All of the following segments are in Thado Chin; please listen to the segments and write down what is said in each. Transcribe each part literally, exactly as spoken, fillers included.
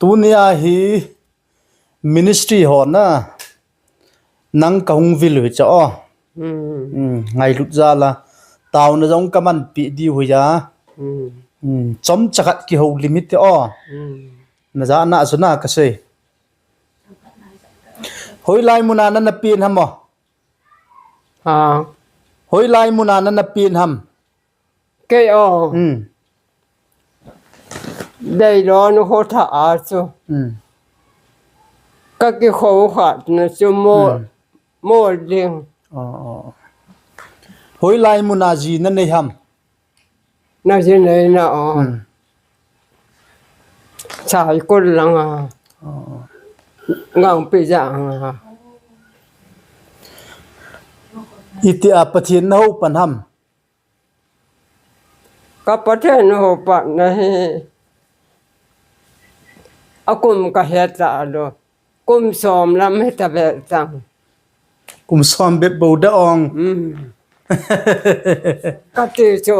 Tunia hi ministry ho na nang ka hung vil u hi cha o. Hmm. Hmm, ngailut jal a. Taona jong ka manpi diu hi a. Hmm. Hmm, chomcha khat kihoulim hite o. Hmm. Na jana chu na ka sei. Hoilai muna na na pen ham o? Ha. Hoilai muna na na pen ham? Kei o. Hmm. Deilon ho tha a chu. Hmm. Ka kikhou khat na chu mo, Hmm. mo ding. Oh, oh. Hoilai muna ji na nei ham? Na ji nei na o. Hmm. Saikul lang a. Oh. Gangpi ja ang a. Iti a Pathen na hou pan ham? Ka Pathen hou pan na hi. A kum ka het ta lo. Kum som lam hita ve tang. Kum som bep bou da ong. Hmm. Ka ti chu.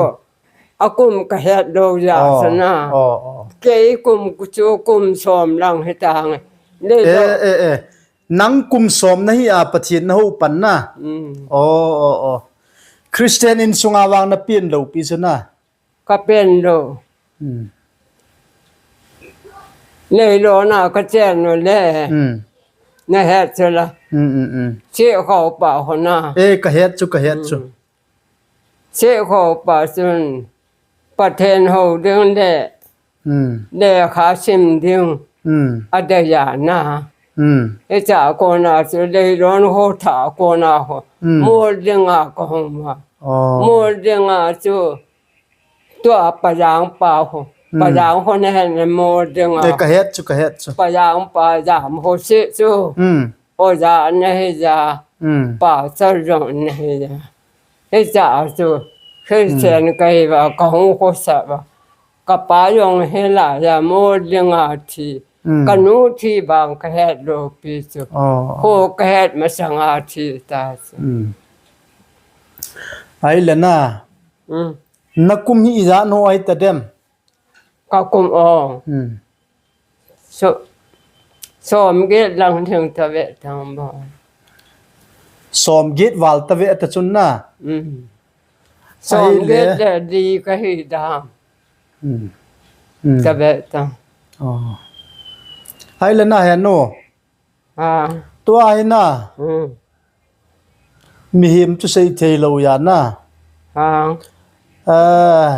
A kum ka het lou ja Oh, sana. Oh, oh. Kei kum ku chu kum som lang hita nge. Le Eh, lo. Eh, eh. Nang kum som na hi a Pathen na hou pan na. Hmm. Oh, oh, oh. Christian insunga vang na pen lou pi chu na. Ka pen lou. Hmm. Neilon a ka chen u le. Hmm. Na het chu la. Hmm, hmm, hmm. Che khou pa ho na. Eh, ka het chu, ka het chu. Hmm. Che khou pa chun Pathen hou ding le. Hmm. Lekha sim ding. Hmm. A dei a na. Hmm. Hicha kona chu Leilon ho tha kona ho. Hmm. Mol ding a ka hung ma. Oh. Mol ding a chu. Tua Pajang pa ho. Hmm. Pajang ho na hen mol ding a. Eh, ka het chu, ka het chu. Pajang pa jam ho si chu. Hmm. Oja na hi ja. Hmm. Pastor jong na hi ja. Hicha chu. Christian Hmm. Ka hi va ka hung khosa va. Ka pa jong hi la ja mol ding a thi. Hmm. Ka nu thi bang ka het lou pi chu. Oh. Ho ka het masang a thi ta chu. Hmm. Ai le na. Hmm. Na kum hi ijat ho ai ta dem? Ka kum o. Hmm. So, som get lang theng ta ve tang bo. Som get val ta ve ta chun na. Hmm. Som Ai le. Get le di ka hi da. Hmm. Hmm. Ta ve tang. Oh. Ai le na he no. Ha. Tua hi na. Hmm. Mihem chu sei thei lou ya na. Ha. Ah,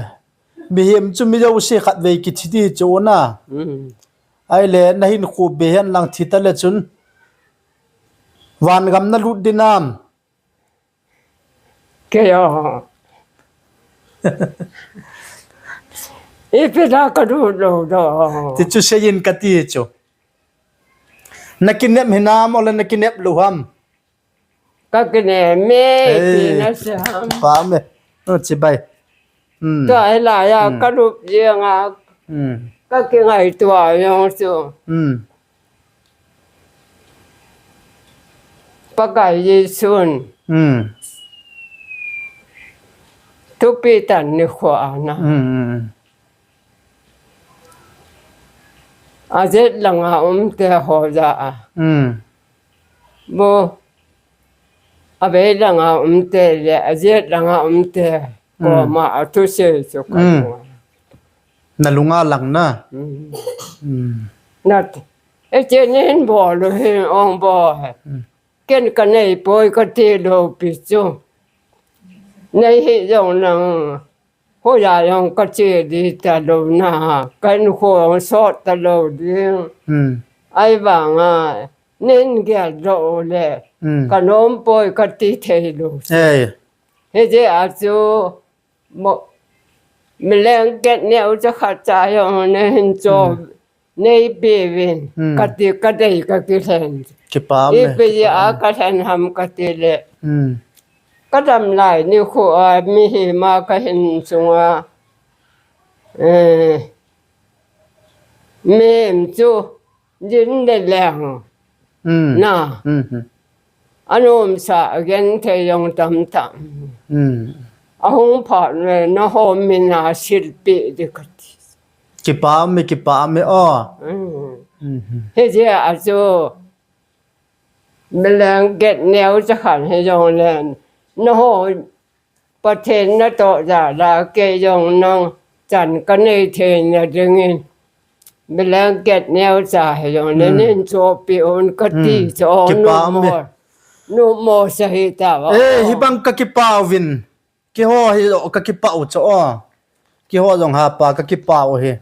mihem chu mi jouse khat vei kithi di chu na. Hmm. Ai le na hin khu be hen lang thi ta le chun. Van gam na lut di nam. Kei o. Ipi da ka lut lou do. Ti chu sei in ka ti chu. Na kinep hi nam o le na kinep lou ham. Ka kinem me, Ei, ti na se ham. Pa me. No, chibai. Hmm. Tua hi la ya, Hmm. ka lup jeng a. Hmm. Ka kingaito a jong chu. Hmm. Pakai Jesun. Hmm. Thupi tan nikho a na. Hmm, hmm, hmm. A jet lang a um te ho ja a. Hmm. Bo. A vei lang a um te le, a jet lang a um te. Hmm. Koma a thusei chu ka Hmm. lung a. Na lung a lang na. Hmm. Hmm. Na te. E che nin bol u hin ong bol. Hmm. Ken ka nei poi ka ti lou pi chu. Nei hi jong lang. Hoiya jong ka che di ta lou na, ka in kho jong sot ta lou ding. Hmm. Ahivanga, nin gel doh le, Hmm. ka nom poi ka ti thei lou. Ei. Hijeh a chu, mo, mi leng ket neo cha khat cha jong nei hin cho, Hmm. Nei pe vin, Hmm. ka ti ka dei ka kilhen. Kipa um e, Ipi kipa a um e. Ka lhen ham ka ti le. Hmm. Ka dam lai nikho a mihem a ka hin sunga. Eh, mihem chu din le leng. Hmm. Na. Hmm, hmm. A nomsa a genthei jong tamtah. Hmm. A hung phat le na hom min a silpeh di ka ti. Kipa um e, kipa um e, o. Hmm. Mhm. Hijeh a chu, blanket neocha khat hijongle, naho Pathen natoh jal a kei jong nang chan kanei theina dingin, blanket neocha hijongle, Hmm. nin chohpeh un kati Hmm. chu, Kipa um e. Numo, numo sa hita va. Eh, hibang kakipah uvin. Keiho hi kakipah u chu o. Keiho jong hapa kakipah u hi.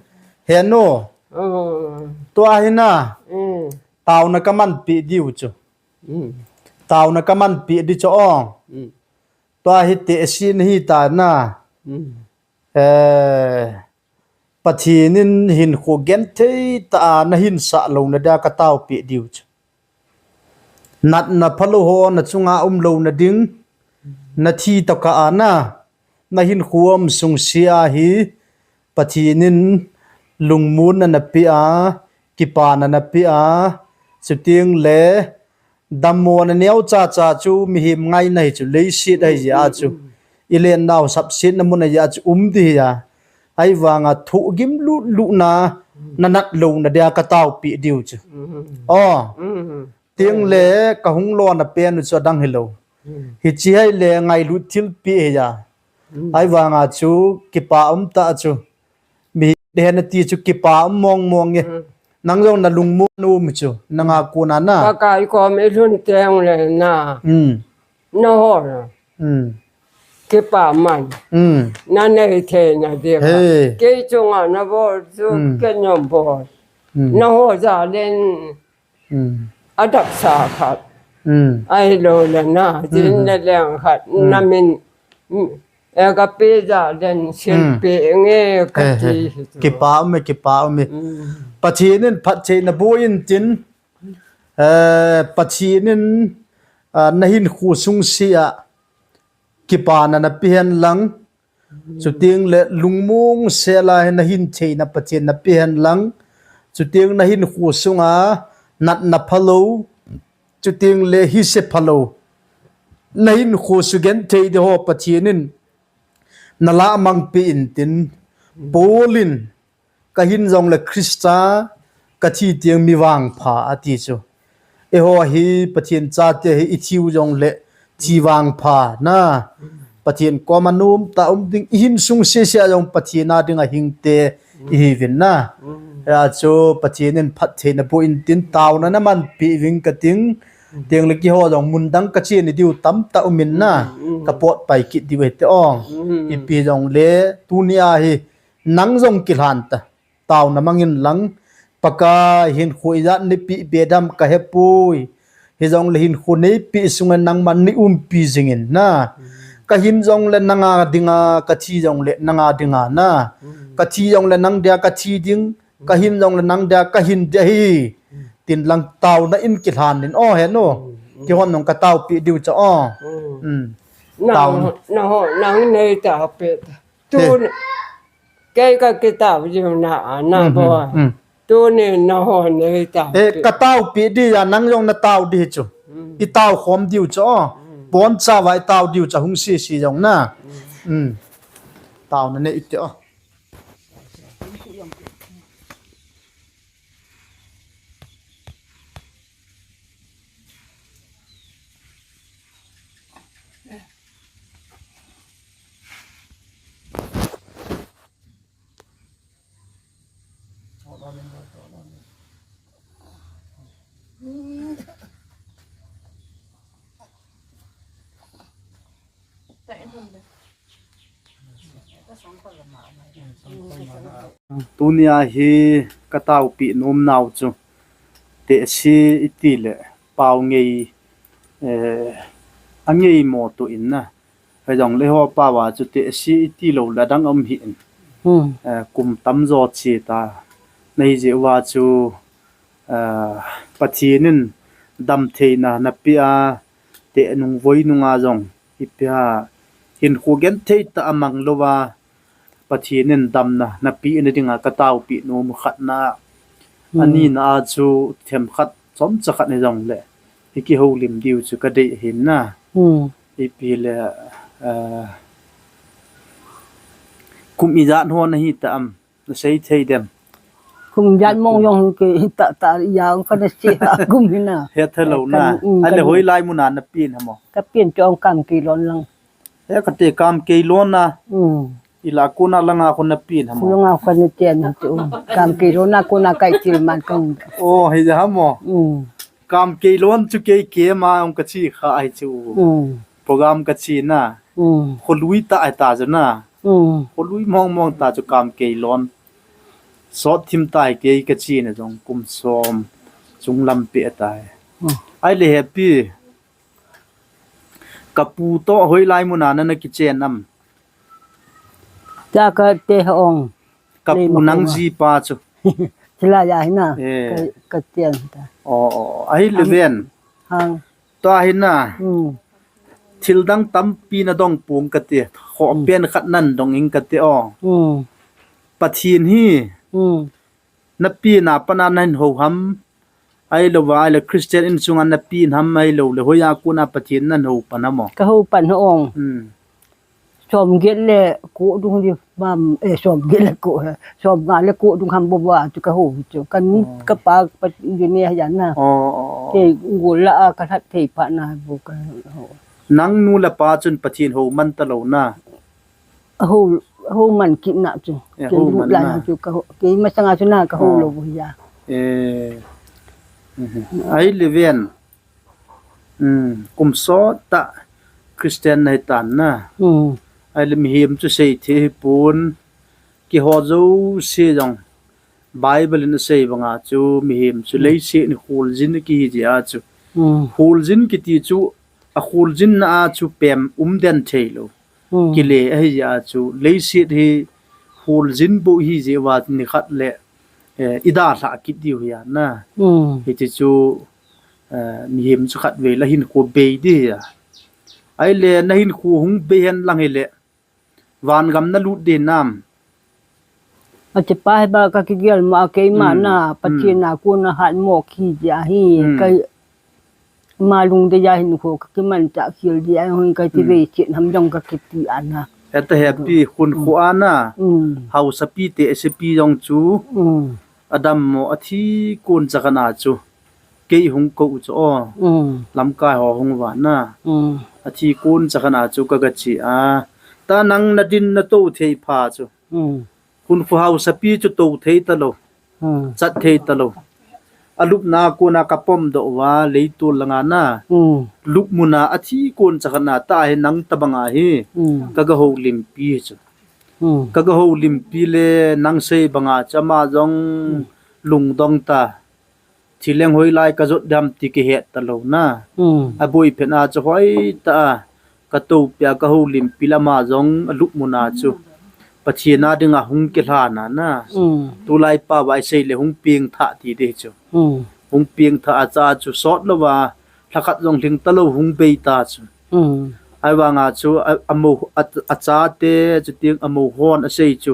Henu. Oh. Tua hi na. Mm. Taona kamanpeh diu chu. Mm. Taona kamanpeh di chu o. Mm. Tua hi tehse nahi ta na. Mm. Eh, Pathen in hinkho genthei tah a nahinsah louna dia kataopeh diu chu. Natna phalou ho nachunga umlouna ding, nathi tokah a na, nahinkho um sungse a hi, Pathen in lungmonna napeh a, kipana napeh a, chutengle, dammona neocha cha chu mihem ngaina hi chu leiset ahi jeh a chu. Mm, mm. Ilen nau sapsetna mun ahi jeh a chu um di ahi a. Ahivanga thohgim lutlut na, Mm. nanat louna dia kataopeh diu chu. Mm. O. Mm. Tengle kahung lona pen u chu adang hilou. Mm. Hiche hi le ngailut thilpeh ahi a. Mm. Ahivanga chu kipa um tah chu. Mi dehna ti chu kipa um mong mong e. Mm. Nang jong nalungmon um chu, nanga kona na. Pakai kom ilhun tengle na. Mm. Naho na. Mm. Kipa man. Mm. Nanei theina dia. Hey. Kei chunga nabol chu Mm. kei jong bol. Mm. Naho jal in Mm. adapsa khat. Mm. Ahilou le na, Mm. jin le leng khat, Mm. namin, mm, eh, kapeh jal in silpeh nge kati hi chu. Kipa um e, kipa um e. Mm. Pathen in phattheina boh in tin, eh, Pathen in, ah, nahinkho sungse a kipana napeh hen lang, Chutengle lungmong sel a hin nahin theina Pathen napeh hen lang. Chuteng nahinkho sunga natna phalou. Chutengle hise phalou. Nahinkho sugenthei di ho Pathen in nalah mang peh in tin. Paul in Kahin jongle Christa, kathi teng mi vangpha ati chu. Eiho hi Pathen chate hi ithiu jongle thi vangpha na. Pathen koma nomtah um ding, ihin sung sese a jong Pathen a dinga hingte ihiuvin na. Hia chu Pathen in phattheina boh in tin taona namanpeh uving kating. Tengle keiho jong mun dang kache ni diu tamtah umin na. Kapot pai kit diu hite ong. Ipi jongle tunia hi nang jong kilhan ta. Taona mangin lang, Pakai hinkho ijat neipeh be dem kahepoi. Hijongle hinkho neipeh sunga nangman neiumpi jingin na. Kahin jongle nanga dinga, kathi jongle nanga dinga na. Kathi jongle nang dia kathi ding, kahin jongle nang dia kahin ding ahi. Tin lang taona in kilhan in o henu. Keihon jong kataopeh diu cha o. Nang, nang neitaopeh. Tun Kei kakitao jiu na, na bo. Tuni nahon neitao. Eh, kataopeh dia, nang jong natao di chu. Itao khom diu chu. Boncha va itao diu chu hung sese jong na. Taona nei ite o. Tunia hi kataopeh nom nau chu tehse iti le pao ngei, eh, angei mo tu in na. Hijongle ho pao a chu tehse iti lou le adang um hih in. Eh, kum tamjo che ta. Nei jeh uva chu, eh, Pathen in damtheina napeh a, teh nung voi nunga jong ipi ham hinkho genthei tah a mang louva, Pathen in damna napeh na dinga kataopeh nom khatna. Anina a chu themkhat chomcha khat hijongle ikihoulim diu chu kadei ahin na. Ipi le, ah, kum ijat ho nahi ta am, nasei thei dem. Kum jan mong jong ke ta ta ya ka na si ha kum hi na. He tha lo na. Kan, mm, ai le kan hoi lai mun a na pin ha mo. Ka pin chu ong Kamkeilon lang. He ka te Kamkeilon na. Mm. Ila kona langa kona pin ha mo. Langa kona chen ha chu. Kamkeilon na kona kai til man kong. Oh, hi ja ha mo. Mm. Kamkeilon chu kei ke ma ong ka chi kha ai chu. Mm. Program ka chi na. Mm. Kholui ta ai ta ja na. Mm. Kholui mong mong ta chu Kamkeilon. Sot thim tai kei ka chi na jong kum som chung lam pe tai. Mm. Ai le happy. Ka pu to hoi lai mun a na na kichen am. Cha ka te ha ong. Ka pu nang ji pa chu. Chila ya hi na. Eh. Ka, ka chen ta. Oh, oh, oh. Ai le ven. Hang. Tua hi na. Hmm. Thil dang tampi na dong pung ka ti. Kho pen khat nan dong ing ka ti o. Hmm. Pathen hi. Hmm. Na pi na pa na nan ho ham. Ai lo va, ai le Christian in sunga na pi ham ai lo le. Hoiya kona Pathen nan ho pa na mo. Ka ho pa na ong. Hmm. Som get le ko dung di mam, eh, som get le ko, som nga le ko dung ham bo ba chu ka ho chu. Kan ka pa pa ju ne ha ya na. Oh, oh, oh. Ke ngol la a ka that thei pa na bo ka ho. Nang nu le pa chun Pathen ho man ta lo na. Ho, ho man kit na chu. Eh, ke ho man la na chu ka ho. Ke ma sanga chu na ka ho lo bo ya. Eh. Mhm. Ai le ven. Hmm, kum sot ta Christian na hi tan na. Hmm. Ai le mihem chu sei thei hi pon. Kiho jouse jong Bible in a sei banga chu mihem chu leiset ni kholjin ki hi jia chu. Hmm. Kholjin kiti chu a kholjin na a chu pem um den thei lo. Hmm. Kile ahi jia chu leiset hi kholjin bo hi jia va ni khat le, eh, i da hla kit diu hi a na. Hmm. Hiti chu, eh, mihem chu khat vei la hinkho bei di hi a. Ai le na hinkho hung bei hen lang hi le. Van gam na lut di nam. A che pa hi ba ka kigel ma kei ma na, Pathen na kona hat mo ki jia hi, ka ma lung de ya hinkho ka kiman cha khel jia hi ka ti ve chin ham jong ka kiti a na. Eta happy khun khu a na. Mm. Hausa pi te se pi jong chu. Mm. Adam mo a thi kon cha kana chu. Kei hung ko u chu o. Mm. Lamkai ho hung va na. Mm. A thi kon cha kana chu ka ga chi a. Ta nang na din na to thei pha chu. Mm. Khun khu hausa pi chu to thei ta lo. Mm. Chat thei ta lo. A lupna kona ka pom doh va leitul langa na. Mm. Lup muna a thi kon cha kana ta hi nang ta banga hi. Mm. Ka ga ho limpi chu. Mm. Ka ga ho limpi le nang sei banga cha ma jong lungdong ta. Thileng hoi lai ka jot dam ti kihet ta lo na. Mm. A boi phen a chu hoi ta a. Ka to pia ka ho limpi lama jong a lup muna chu. Pathen a dinga hung kilha na na. Mm. Tulai pa vai sei le hung ping tha ti de chu. Mm. Hung ping tha a cha chu sot lo va. Lhakhat jong hling ta lo hung bei ta chu. Mm. Ai vanga chu a, a mo a, a cha te chu ting a mo hon a sei chu.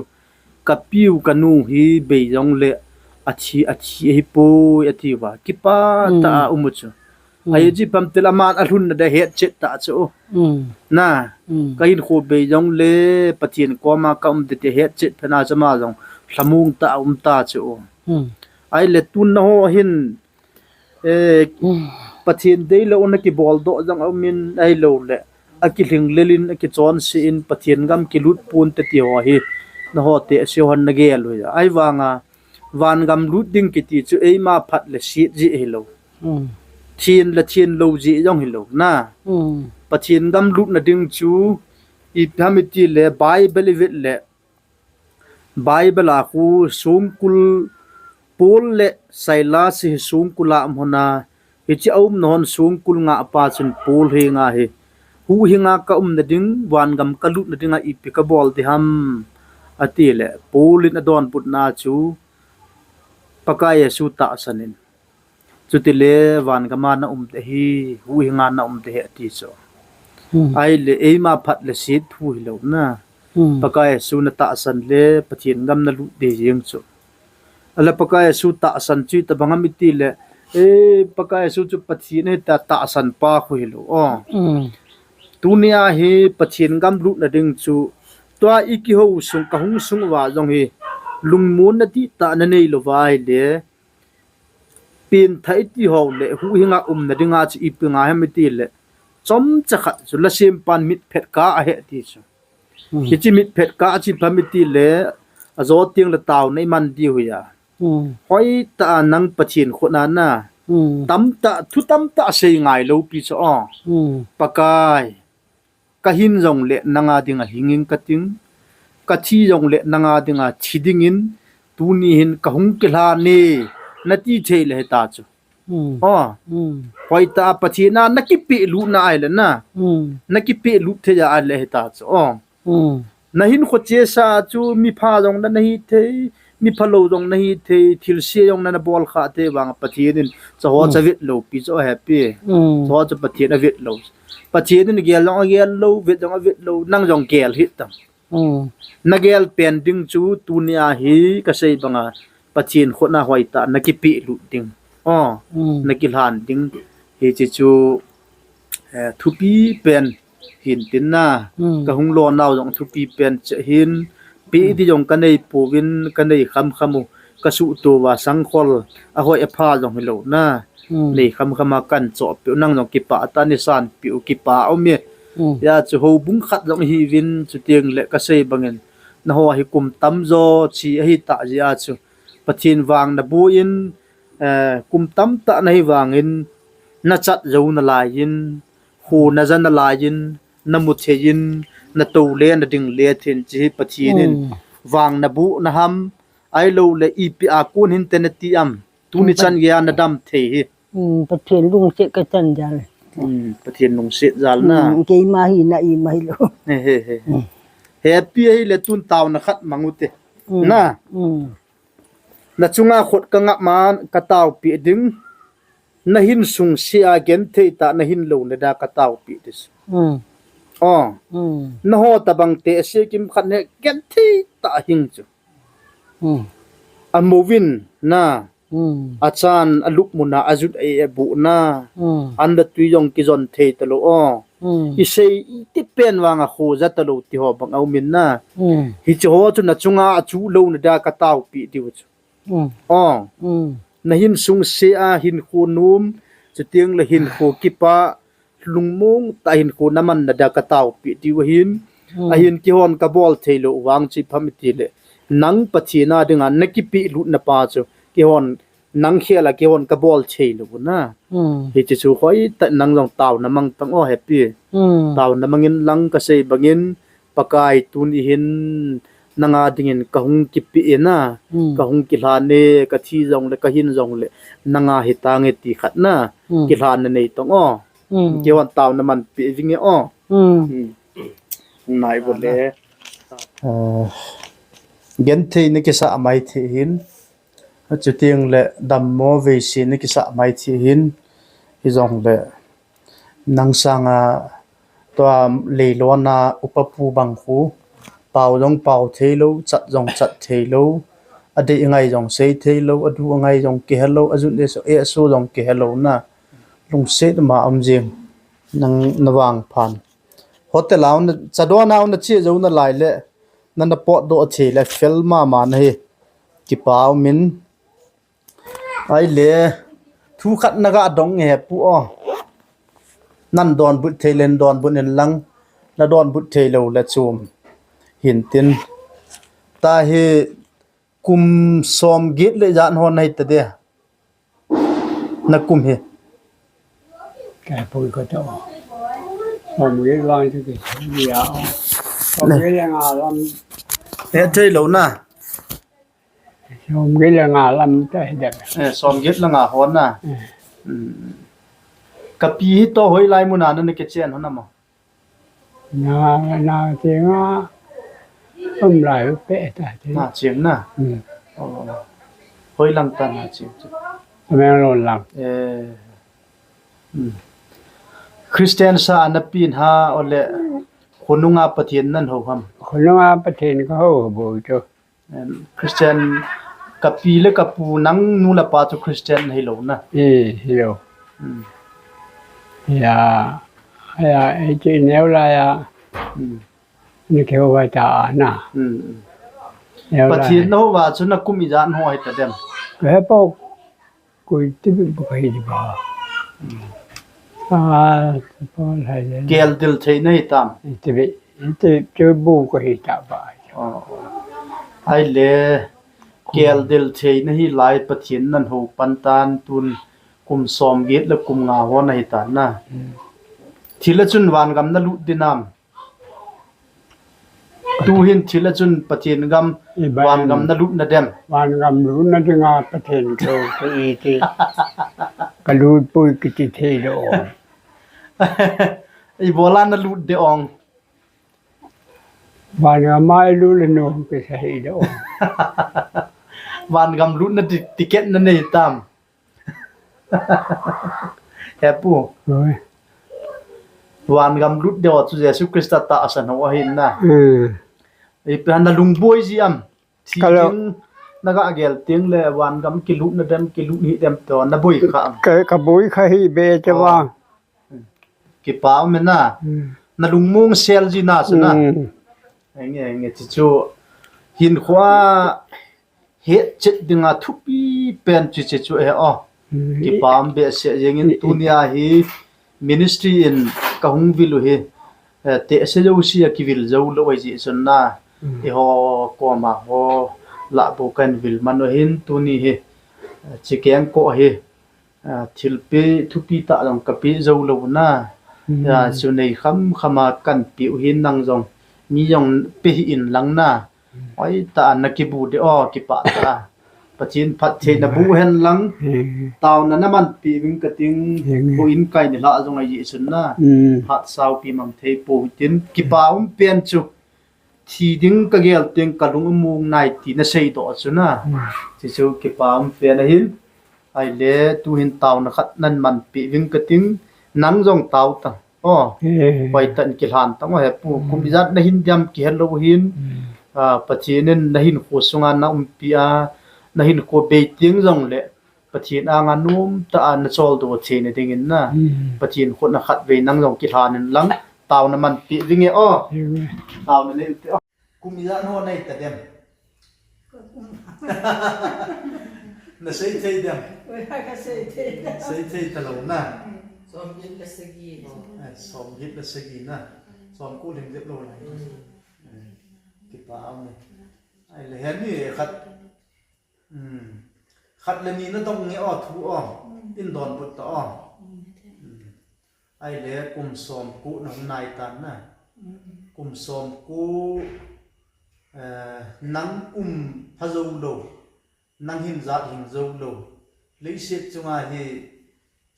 Ka piu ka nu hi bei jong le a thi, a thi ahi poi a ti va. Kipa ta a um u chu. Mm. Ai ji pam tel a man a lhun na de het chet ta chu. Mm. Na. Mm. Ka hinkho bei jong le Pathen koma ka um de te het chet phen a cha ma jong lhamung ta a um ta chu. Mm. Ai le tun na ho hin Eh, Pathen dei lo na kibol doh jong a um in ai lo le. A kilhing lel in, a kichonse in, Pathen gam kilut pon te ti ho hi. Na ho te se hon na gel u hi. Ai vanga, van gam lut ding kiti chu eima phat le sit ji hi lo. Mm. Thin le thin lo ji jong hi lo na. Mm. Pathen gam lut na ding chu i pham i ti le Bible i vet le Bible a khu songkul Paul le Silas hi songkul a um hon a, hiche a umna hon songkul ngah pa chun Paul henga hi, huhhinga ka umna ding, vangam ka lutna dinga ipi ka bol ding ham, ati le, Paul in adonbutna chu Pakai Jesu tahsan in. Chutile vangama na um te hi, huhhinga na um te hi ati chu. Hmm. Ahile eima phat le sit thu hilou na. Hmm. Pakai Jesu na tahsan le Pathen gam na lut ding jeng chu. Ahile Pakai Jesu tahsan chu itobang ham itile, eh, Pakai Jesu chu Pathen ahi tia tahsan pa khu hilou. Oh. Hmm. Tunia hi Pathen gam lutna ding chu, tua i kihou sung, ka hung sung uva jong hi, Lungmonna dihtah nanei lou va ahile, pengthah iti ho le huhhing a umna dinga chu ipi ngai ham itile, chomcha khat chu lasempan mitphet kah ahe ti chu. Hmm. Hiche mitphet kah chu ipi ham itile, ajo teng le taona iman diu ahi a. Hmm. Hoitah a nang Pathen khut a na. Hmm. Tamtah, thu tamtah sei ngai lou pi chu o. Hmm. Pakai, kahin jong le nanga dinga hingin kating. Kathi jong le nanga dinga thi dingin. Tuni hin kahung kilhan e. Nati thei le hita chu. Hmm. O. Hmm. Hoitah a Pathen a nakipehlut na ahile na. Hmm. Nakipehlut thei a ahile hita chu. O. Hmm. Nahinkho chesa chu mipha jong na, nahi thei, miphalou jong nahi thei, thilse jong na, nabol kha thei vang Pathen in chuho chu avet lou pi chu ahe pi. Hmm. Chuho chu Pathen avet lou. Pathen in gel jong agel lou, vet jong avet lou, nang jong gel hih tan. Hmm. Nagel pen ding chu tuni a hi kasei banga Pathen khut a hoitah a nakipehlut ding. O, hmm, nakilhan ding. Hiche chu, eh, thupi pen hin tin na. Hmm. Kahung lonau jong thupi pen cheh hin. Pe, hmm, di jong kanei pouvin, kanei khamkham u. Kasuhto uva sangkhol, ahoi apha jong hilou na. Hmm. Nei khamkham a kahin chohpeh u, nang jong kipah tah in neisanpeh u, kipa um e. Hmm. Hijeh chun houbung khat jong ihiuvin, chuteng le kasei bangin, nangho hi kum tamjo che ahitah jeh a chu Pathen vang naboh in, eh, kum tamtah nahi vangin, nachat jou nalai in, kho naja nalai in, namu thei in, natou le nading le thei in, hiche hi Pathen in, hmm, vang naboh na ham, ahilou le ipi a kon hinte nati am. Tuni, hmm, chan geiya nadam thei hi. Hmm, Pathen lungset kachan jal. Hmm, Pathen lungset jal na. Hmm, keima hina ima hilou. He, he, he. Hmm. Hepi ahile tun taona khat mang u te. Hmm. Na. Hmm. Nachunga khut kangap man kataopeh ding. Nahin sungse a genthei tah nahin lou na dia kataopeh ding. Hmm. O. Hmm. Nangho tabang te ase kimkhat ne genthei tah hing chu. Hmm. Amouvin na. Hmm. Achan, alup mun a, ajut a, aboh na. Hmm. An le tui jong kijon thei talou o. Hmm. Isei iti pen vang a khoja talou ti ho bang aum in na. Hmm. Hiche ho chu nachunga achuh lou na dia kataopeh diu chu. Hmm. O. Hmm. Nahin sungse a hinkho nom, chuteng le hinkho kipah, lungmong tah a hinkho naman na dia kataopeh diu ahin. Hmm. Ahin keihon kabol thei lou vang chu ipi ham itile, nang Pathen a dinga nakipehlut na pa chu keihon, nang khel a keihon kabol thei lou u na. Hmm. Hiche chu hoitah in nang jong taona mang tan o hepi. Hmm. Taona mang in lang, kasei bangin, Pakai tuni hin nanga dingin kahung kipeh e na, hmm, kahung kilhan e, kathi jong le, kahin jong le, nanga hitange ti khat na, hmm, kilhan na nei tan o. Hmm. Keihon taona manpeh vinge o. Hmm. Hmm. Nai bo le. Ah, genthei nakisah mai thei hin. Chuteng le dammo veise nakisah mai thei hin. Hijong le nang sanga tua leilon a upa pu bang khu, pao jong pao thei lou, chat jong chat thei lou, adei angai jong sei thei lou, adu angai jong kihe lou, ajut le so, eh, so jong kihe lou na. Lungset ma um jing nang na vangphan. Hotel a na, chadon a na che jou nalai le, na na potdoh thei le, fel mama na hi. Kipa um in. Ahile, thu khat naga dong e pu o. Nan donbut thei le donbut in lang, na donbut thei lou le chom. Hin tin. Tahi kum som get le ijat hon nahi ta de. Na kum hi. Ka pui ko to. Som get vang chu ki ya. Som get le nga lam. He thei lou na. Som get le nga lam ta he dep. Eh, som get le nga hon na. Eh. Hmm. Ka pi hi to hoilai mun a na na kichen hon na mo. Na, na cheng a um lai u pe ta te. Na cheng na. Hmm. Oh. Hoilang ta na cheng chu. Tamenglong lang. Eh. Hmm. Christian sa na pin ha ole khonunga Pathen nan ho ham. Khonunga Pathen ka ho bo chu. Em, Christian, ka pi le ka pu nang nu le pa chu Christian hilou na. Eh, hilou. Hmm. Ya, ya, eh, che neu la ya. Hmm. Ni ke wa ta na. Hmm. Pathen na hou va chu na kum ijat ho hita dem? Ka he poi, koi ti bou ka hi di ba. Ah, pa lai le. Kel dil thei na hi tam? Ti bou, ti bou ka hi ta ba. Oh, oh. Ai le, kel dil thei na hi lai Pathen nan hou pan tan tun kum som get le kum nga ho na hi tan na. Hmm. Thil a chun van gam na lut di nam? Tu hin thil a chun Pathen gam, van gam na lut na dem? Van gam lut na dinga Pathen chu ka i ti. Ka lut poi kiti thei lou. I bol a na lut de ong? Van gam a i lut le nom kisa hi de ong. Van gam lut na ti-, ticket na nei tam? He pu. Oi. Van gam lut deu chu Jesu Christa tahsan ho ahin na. Hmm. Ipi ham na lungboi ji am? Thi ding na ga gel teng le van gam kilut na dem, kilut hih dem ti na boi kha am? Ka, ka boi kha hi be che va. Oh. Kipa um e na. Hmm. Na lungmong sel ji na chu na. Hmm. Enge, enge, ti chu hin khua het chet dinga thupi pen chu che chu e o. Hmm. Kipa um behseh jeng in, tunia hi ministry in ka hung vil u hi, eh, tehse jouse a kivil jou lou ahi jeh chun na. Hmm. Eiho koma ho lah bou kan vil man u hin tuni hi, eh, chikeng ko hi, ah, thilpeh thupi tah jong ka peh jou lou na. Hmm. Ah, chu nei kham kham a kan peh u hin nang jong mi jong pe hih in lang na. Hmm. Oi ta na kibu de o, kipah ta. Pathen phattheina bu hen lang. Hmm. Taona na man peh ving ka ting. Hmm. Ko in kai ni lah jong ahi jeh chun na. Hmm. Phat sao pi mang thei pou tin. Kipa um pen chu. Thi ding ka gel teng ka lung among nai ti na seidoh chu na. Hmm. Ti chu kipa um pen ahin. Ai le tu hin taona khat nan man peh ving ka ting. Nang jong tao ta. Oh, eh, pai tan kilhan tang o he pu. Hmm. Kum ijat na hin diam kihe lou hin. Hmm. Ah, Pathen in na hinkho sunga na umpi a, na hinkho bei teng jong le Pathen anga nom tah a na choldo thei na ding in na. Hmm. Pathen khut na khat vei nang jong kilhan in lang. Taona man peh ving e o. Hmm. Taona nei u te o. Kum ijat ho na hi ta dem? Na sei thei dem? Oi, ka sei thei dem. Sei thei ta lou na. Som get le sagi. Eh, som get le sagi na. Som ko lim jep lou lai. Eh, kipa um e. Ai le, heni khat. Hmm. Khat le ni na dong nge o thu o. Hmm. In donbut ta o. Hmm. Hmm. Ai le kum som ko na hung nai tan na. Hmm. Kum som ko, eh, nang um pha jou lou. Nang hin jat hing jou lou. Leiset chunga hi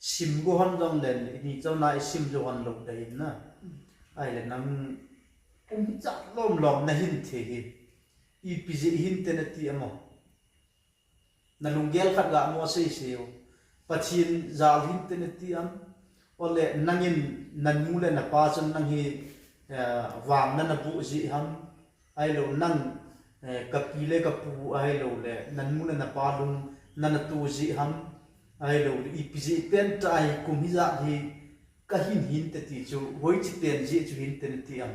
sim go hon jong le, ni chau na i sim jou hon lou dai na. Hmm. Ai le nang um chat lom lom na hin thei hi. Ipi jeh hin te na ti amo? Na lunggel khat ga mo sei sei o. Pathen jal hin te na ti am? Ole nangin na nu le na pa chun nang hi, eh, vang na na bu ji ham? Ahilou nang, eh, ka pi le ka pu ahilou le na nu le na pa lung na na tu ji ham? Ahilou le ipi ji pen ta hi kum hijat hi ka hin hin te ti chu hoiche pen ji chu hin te na ti am?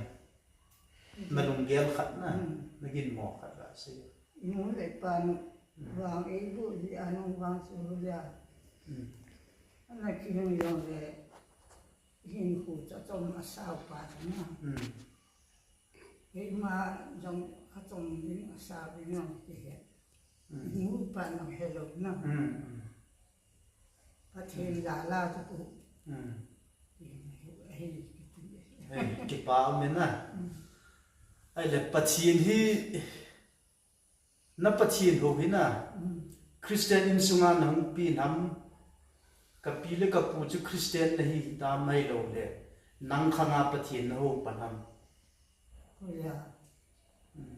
Na lunggel khat na, hmm, na ginmo khat la sei. Nu le pa nu, hmm, vang ei bu ji a nung vang su lu ja. Hmm. Ana ki nu jong le hin khu cha chom a sao pa na. Hmm. Ei ma jong a chom ding a sao ding jong ki he. Hmm. Nu pa na he lou na. Hmm. Pathen jal a chu ku. Hmm. Hi, hi, hi, kipa um e na. Hmm. Ai le Pathen hi, na Pathen hou hi na. Hmm. Christian insunga na hung pi nam. Ka pi le ka pu chu Christian na hi tam ahilou le. Nang khanga Pathen na hou pan ham? Hoiya. Hmm.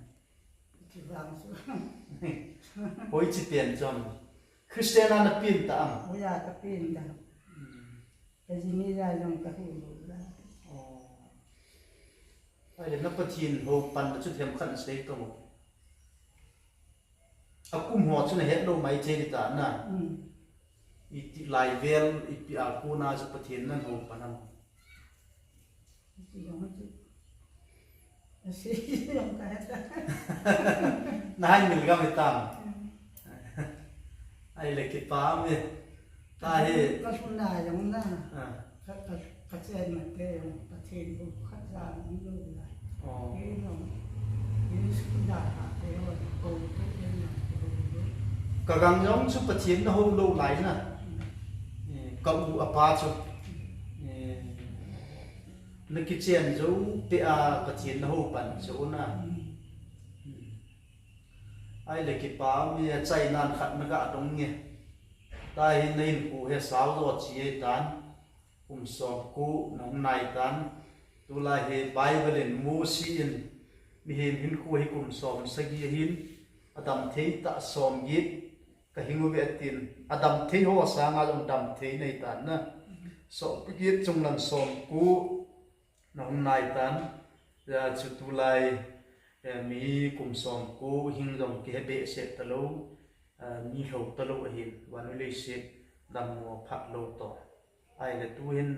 Kivang chu. Hoiche pen chun. Christian a na pen ta am? Hoiya, ka pen ta. Hmm. Ka ji ni ja jong ka hu lou la. Oh. Ai le na Pathen hou pan na chu themkhat sei tong o. A kum ho chu na het lou mai thei ta na. Hmm. Iti lai vel, ipi a kona chu Pathen nan hou pan am? Iti jong chu. Nahaimil gam hitam. Ahile kipah e. Tahi. Ka lhun lai jong na. Ah. Ka, ka, ka chen mate jong Pathen hu khat ja jong lou lai. Oh. Kei jong, kei school da ka te jong, ko te jong, ko te. Ka gang jong chu Pathen na hou lou lai na. Mm. Eh, ka u apa chu. Eh, na kichen jou peh a Pathen na hou pan chu na. Mm. Mm. Ahile kipah e, achaina khat na ga dong e. Tahi na hinkho hi sao jo chi e tan. Kum som ko nahung nai tan. Tulai hi Bible in Mosi in mihem hinkho hi kum som sagi ahin, adam thei tah som get ka hing uve atin. Adam thei ho sanga jong dam thei nei tan na. Som get chunglang som ko nahung nai tan. Hijeh chun tulai, eh, mi kum som ko hing jong kihe behseh talou, eh, mi lhou talou ahin, vannoi leiset dammo phat lou toh. Ahile tuhin,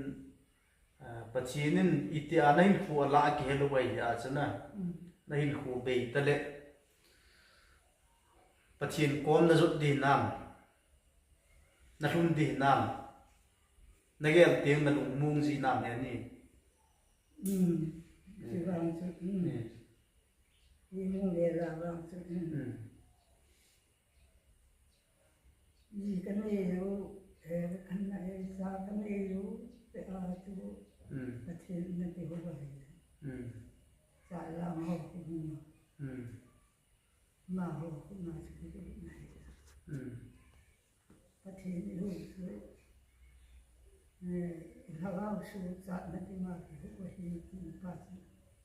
eh, Pathen in itia na hinkho alah a kihe lou ahi a chu na. Mm. Na hinkho bei tale. Pathen kom na jot ding hinam. Na lhun ding hinam. Na gel teng na lungmong ji hinam he ni. Mm. Eh. Chuvang chu, mm. Eh. Ilung le la vang chu, mm. Mm. Ji ka nei lou, eh, ana, eh, cha ka nei lou, peh a chu, mm, Pathen na kihou ahi. Mm. Cha lang ho kihou. Mm. Ama ho koma chu kidoh nahi. Mm. Pathen ihou chu, eh, lhagao suhchatna dinga kihou ahi ti pa chu.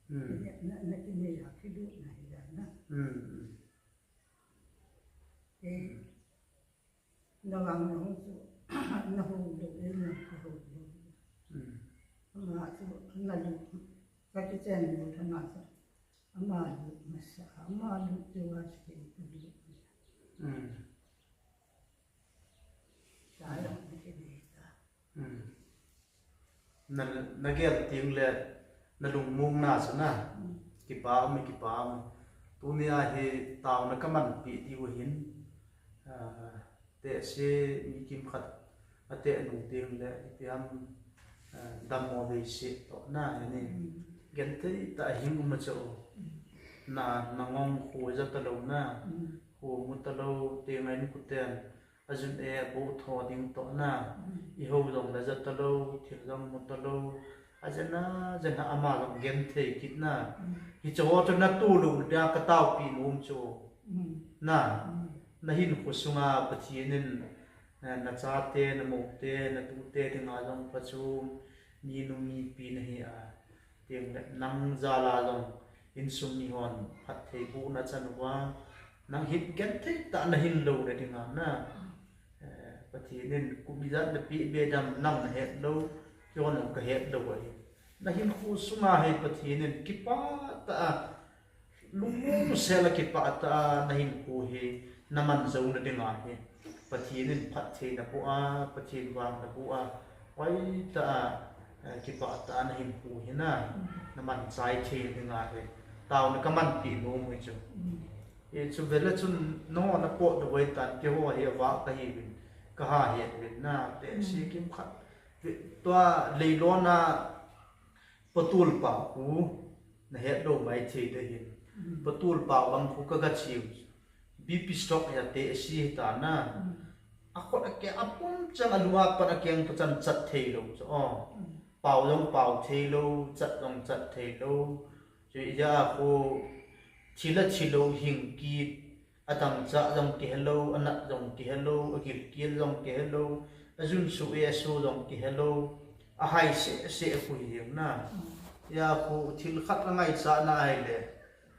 Mm. Na, na, na kinei a kidoh nahi na. Mm. Kei, na vang na hou chu, na hou lou, eh, na kihou lou. Mm. Ama chu, na lou, ka kichen lou, ama chu. Ama lut masa, ama lut teu a chu kei ka lut. Mm. Cha jong na kinei ta. Mm. Na, na gel teng le na lungmong na chu na. Mm. Kipah um, kipah um. Tunia hi taona ka manpeh diu ahin. Ah, Tehse mi kimkhat ateh nung teng le, ipiam, eh, dammo vei seh toh na, heni. Mm. Genthei tah a hing um a chu. Mm. Na, na ngong kho ja talou na. Mm. Kho mu talou, teng a in kuten. Ajun e, bo tho ding toh na. Mm. I hou jong la ja talou, thil jong mu talou. Ajana, jana ama jong genthei kit na. Mm. Hiche ho chu na tolou dia ka taopi nom chu. Mm. Na, mm, na hinkho sunga Pathen in, eh, na chate, na moute, na tute dinga jong pha chu, minu mipi na hi a, teng le nang jal a jong insung mihon phattheibohna chan uva, nang hin genthei tah na hin lou le dinga na, eh, Pathen in kum ijat na peh be dam nang na het lou, keihon jong ka het lou ahi. Na hinkho sunga hi Pathen in kipah tah a, lungmong sel a kipah tah a na hinkho hi na man jou na dinga hi Pathen in phatthei na boh a, Pathen vang na boh a, hoitah a, eh, kipah tah a na hinkho hi na, na man chai thei na dinga hi taona ka manpeh nom u hi chu. Hichu vele chun nangho na pot na voi tan, keiho hi avah ka hiuvin, ka ha het uvin na, tehse kimkhat. Tua leilon a Patol pao khu na het lou mai thei ding ahin. Mm. Patol pao bang khu ka ga cheu. B P stroke hi a tehse hi ta na. Mm. A khut a keng a pum chang a lung a pat a keng pa chan chat thei lou chu. Oh. Mm. Pao jong pao thei lou, chat jong chat thei lou. Chu ijeh a khu thil a thi lou hing kit. A dangchah jong kihe lou, a nat jong kihe lou, a gilkel jong kihe lou, a jun su e a su jong kihe lou, a hai seh seh a khu hi jeng na. Hia khu thil khat a ngaichat na ahile,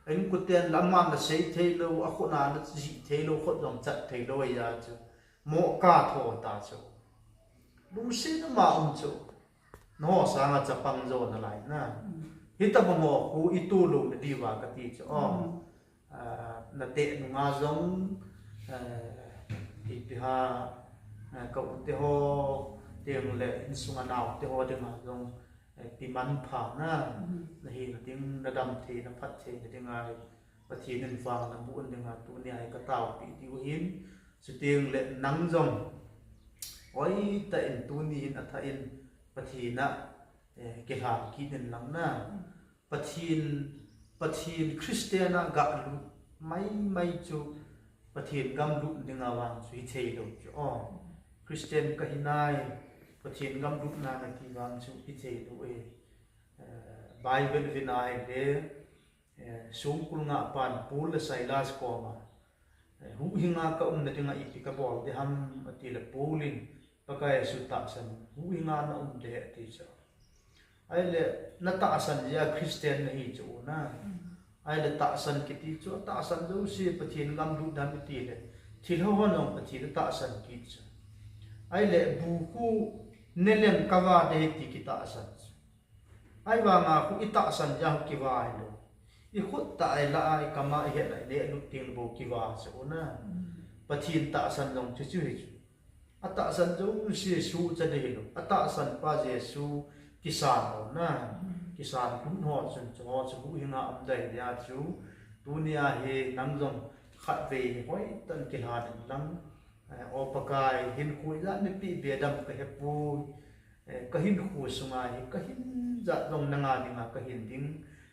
a inkoten la aman la sei thei lou, a khut a na jih thei lou, khut jong chat thei lou ahi a chu. Mo ka tho ta chu. Lungset na ma um chu. Nangho sanga chapang jo nalai na. Mm. Hitabang ho khu i tolou na diuva kati chu. Oh. Mm. Ah, na teh nunga jong, ah, ipi ham, ah, ka u te ho, teng le insung a nao te ho dinga jong, eh, pi manpha na, na hi na ding, na dam thei, na phat thei na ding a hi, Pathen in vang na bu un ding a, tuni a hi ka taopi diu ahin, chuteng le nang jong, oi ta in tuni hin a tha in, Pathen a, eh, kilhan kit in lang na. Pathen, Pathen Christian a ga lut mai mai chu Pathen gam lut ding a vang chu hi thei lo chu. Oh, Christian ka hi nai, Pathen gam lut na na ti vang chu hi thei lo e. Eh, Bible vin a hi le, eh, sungkul nga pan Paul le Silas koma, eh, huhhinga ka umna dinga ipi ka bol de ham ati le Paul in Pakai Jesu tahsan huhhinga na um de ati chu. Ahile na tahsan jeh a Christian na hi chu na. Ahile tahsan kiti chu tahsan jouse Pathen gam lut dan ati le thil ho hon jong Pathen tahsan kiti chu. Ahile bu khu ne leng ka va de ti ki tahsan chu. Ahivanga khu i tahsan jeh a khu kiva hi lo. I khut tah a i la a i kam a i het a i le lut teng bou kiva chu na. Pathen tahsan jong chu chu hi chu. A tahsan jouse suhcha de hi lo. A tahsan pa Jesu kisan ho na. Kisan lut ho chun chu ho chu huhhinga um dai dia chu. Tuni a hi nang jong khatvei hoitah in kilhan in lang. Eh, O Pakai, hinkho ijat na pe be dam ka hepoi. Eh, ka hinkho sunga hi, ka hin jat jong nanga dinga ka hin ding,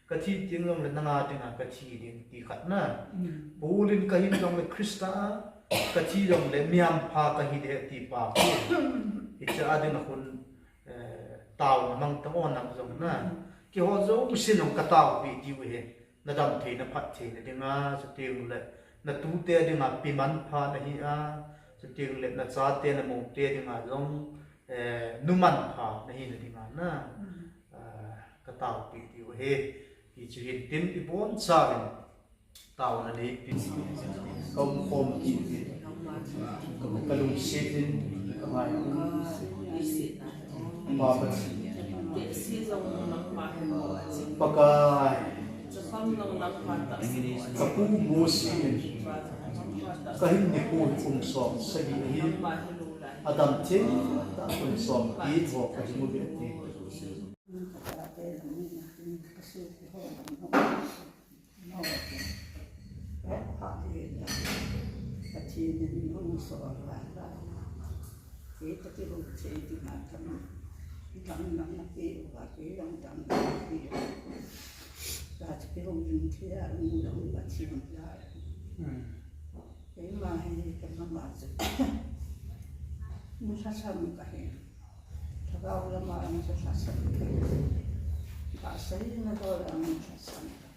ka thi teng jong le nanga dinga ka thi ding, ti khat na. Paul in ka hin jong le Christa a, ka thi jong le mihampha ka hi de ti pa. Hiche a dinga khun, eh, taona mang tang o nang jong na. Keiho jouse jong ka taopi diu ahi. Na dam thei, na phat thei na dinga, chuteng le na tute dinga pi manpha na hi a, chuteng le na chate na moute dinga jong, eh, nu manpha na hi na dinga na, ah, ka taopi diu ahi. Hichu hin tin i bonchauvin taona neipi. Ka umkhom kit uvin. Ka lungset in ka ngai. Pa Pathen. Pakai. Ka pu Mosi in ka hin nikho hi kum som sagi ahi. Adam thei tah kum som get ho ka hin mu be ti. Pathen in hung sol vang a, kei toh kihou thei dinga dam, dam dam na pe uva, kei jong dam dam na pe uva. Tua chu kihoulim thei a, hung dam Pathen la. Keima hi, keima ma chu. Hung lhasam kahi. Lhagao lama hung lhasam kahi. Tahsa hina bol a hung lhasam kahi.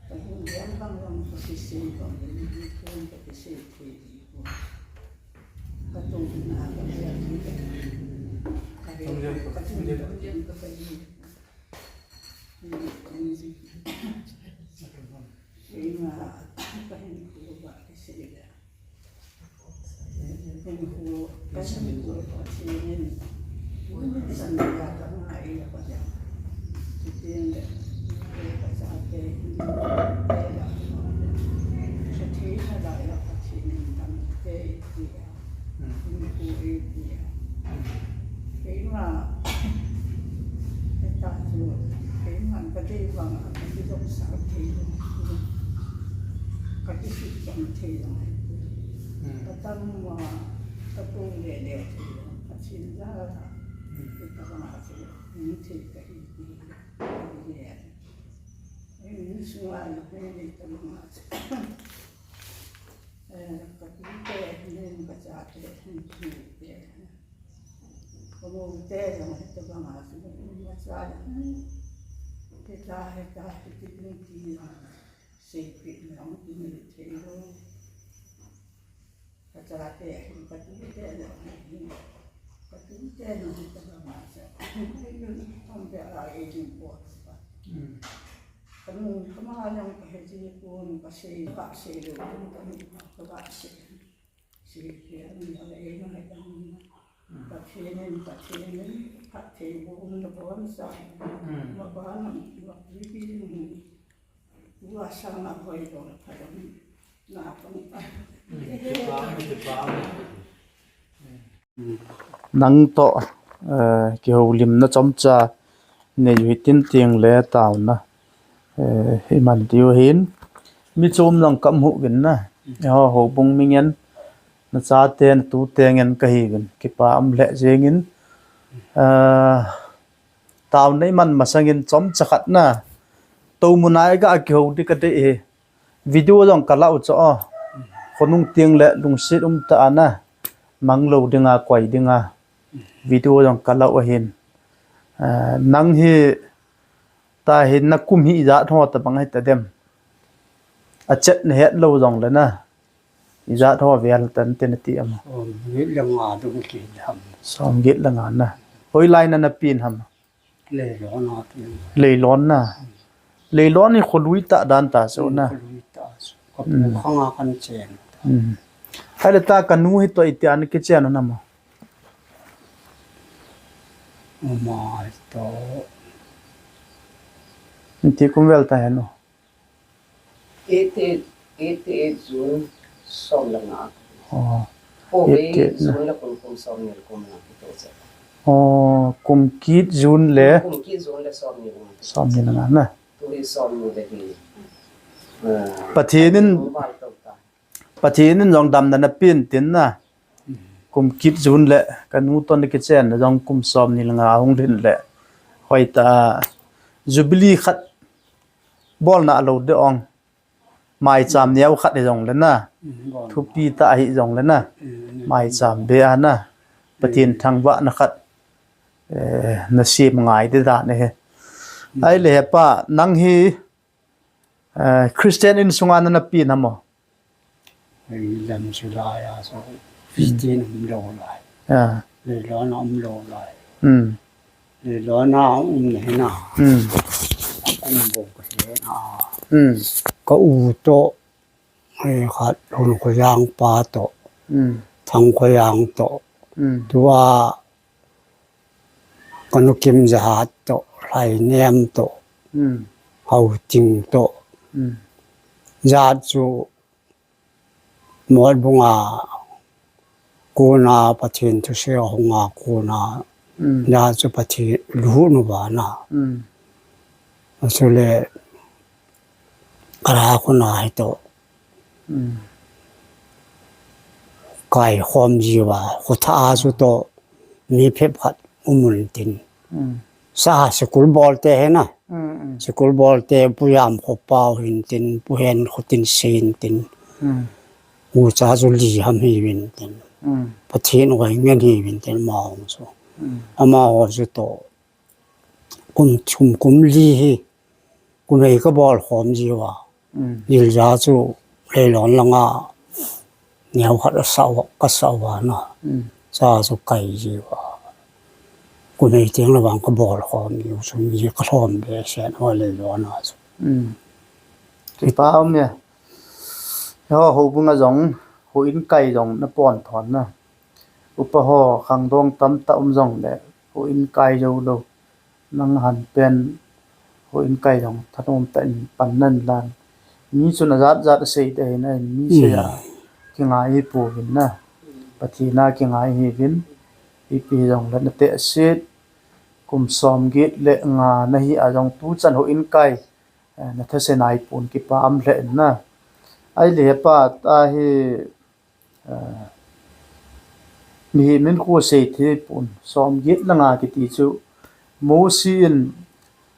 Ka hung lem bang bang ka kisei bang, ka hung lem bang ka kisei thei ding. Ka tong na ka lem ding. Ka lem, ka lem, ka lem, ka lem. Keima ka hinkho ba kisei le. Keima, hita chu, keima ka dei vang a, ka kidong sah thei lou. Ka kisih chang thei lou. Ka tam mo, ka tu le le thei lou. Ka chin la, hita vang a chu, hing thei ka hi, hi, hi. Hing sunga, hita vang a chu. Eh, ka tute hin, ka chate hin, tute. Ka moute jong hitabang a, ka cha jong. Hita, hita, hiti, hiti, seipeh jong, hiti, hiti, thei lou. Ka chate hin, ka tute jong hin. Ka tute jong hitabang a, cha. Hiti, hiti, hiti, hiti, Ka nu, ka ma jong ka he ji pon, ka sei, ka sei lou, ka nu, ka ba sei. Sei, sei, a nu, a le, na, a nu. Pathen in, Pathen in, phatthei bohna boncha. Ma ba na, ma bi bi ni. Ua sa na hoi lo, pha lo. Na pa ni pa. Nang toh, eh, kihoulimna chomcha Nei u hitin teng le taona, eh, iman diu hin. Mi chom jong kamu uvin na. Eiho, houbung mi ngen, nachate, natute ngen kahiuvin. Kipa um lheh jengin. Ah, taona iman masangin chomcha khat na. Tou muna iga kihou ding kadei hi. Video jong kala u chu o. Khonung teng le lungset umtah a na. Mang lou dinga, koi dinga. Video jong kala u ahin. Ah, nang hi, tahin nakum hi ijat ho tabang hita dem? Achet nahet lou jongle na, ijat ho vel tan te nati am? Somget le nga dung kit ham. Somget le nga na. Hoilai na napeng ham? Leilon a peng. Leilon na. Leilon hi kholui tah dan ta chu na. Kholui tah chu. Kapu khanga kachen. Ahile ta kanu hi toh itia nakichen u ham? Ama hi toh. Iti kum vel ta hen o. Eighty-eight, eighty-eight June som le nga. Oh. Kum eighty-eight kit na. June le kum, kum som ni le kum nga kitoh che. Oh, kum kit June le. Kum kit June le som ni le nga. Som ni le nga na. Tu hi som ni le hi. Ah, Pathen in, kum val toh ta. Pathen in jong damna napeng tin na. Kum kit June le kanu toh nakichen na jong kum som ni le nga hung lhin le. Hoitah a Jubilee khat bol nalou ding ong. Maicham neo khat hijongle na. Thupi tah hijongle na. Maicham be a na. Pathen thangvahna khat, eh, nasem ngai ding dan ahi. Ahile hepa, nang hi, eh, Christian insunga na napeng ham o? Ei lam chu lai a chu Christian umlou lai. Ah. Leilon a umlou lai. Hmm. Leilon a um na hi na. Hmm. Um bou ka hi na. Hmm. Ka u toh, eh, khat Lhunkholjang pa toh. Hmm. Thangkholjang toh. Hmm. Tua kanu Kimjahat toh, Lhainem toh, hmm, Haoting toh. Hmm. Jat chu Motbung a kona Pathen thusei ahung a kona, hmm, jat chu Pathen lut nu vana. Hmm. Chule kara kona hi toh. Hmm. Kai khom jiuva, khotha a chu toh mi phabep khat um un tin. Hmm. Sa school bol te hi na. Hmm, hmm. School bol te Pu Jamkhopa u hin tin, Pu Henkhotinse hin tin. Hmm. Ucha chu li ham hiuvin tin. Hmm. Pathen u ngen hiuvin tin amaho chu. Hmm. Amaho chu toh kum, kum, kum li hi. Kum hei ka bol khom jiuva. Mm. Jilja chu leilon langa neo khat a sa uva, ka sa uva na. Mm. Cha chu kai jiuva. Kum hei teng le vang ka bol khom jiu chu mi ka lhom behseh uva leilon a chu. Mm. Kipa um e. Ho, houbung a jong, houin kai jong na pon thon na. Upa ho, khangdong tamtah um jongle, houin kai jou lou. Nang hanpen houin kai jong thanom tah in pan nan lan. Mi chun ajat jat asei te hi na, mi sei a, hmm, kingai hi pouvin na. Pathen a kingai hiuvin. Ipi jongle na tehse, kum som get le nga na hi a jong tuchan houin kai, eh, na thase nai pon kipa um lheh in na. Ahile hepa ta hi, ah, mihem hinkho sei thei pon, som get le nga kiti chu, Mosi in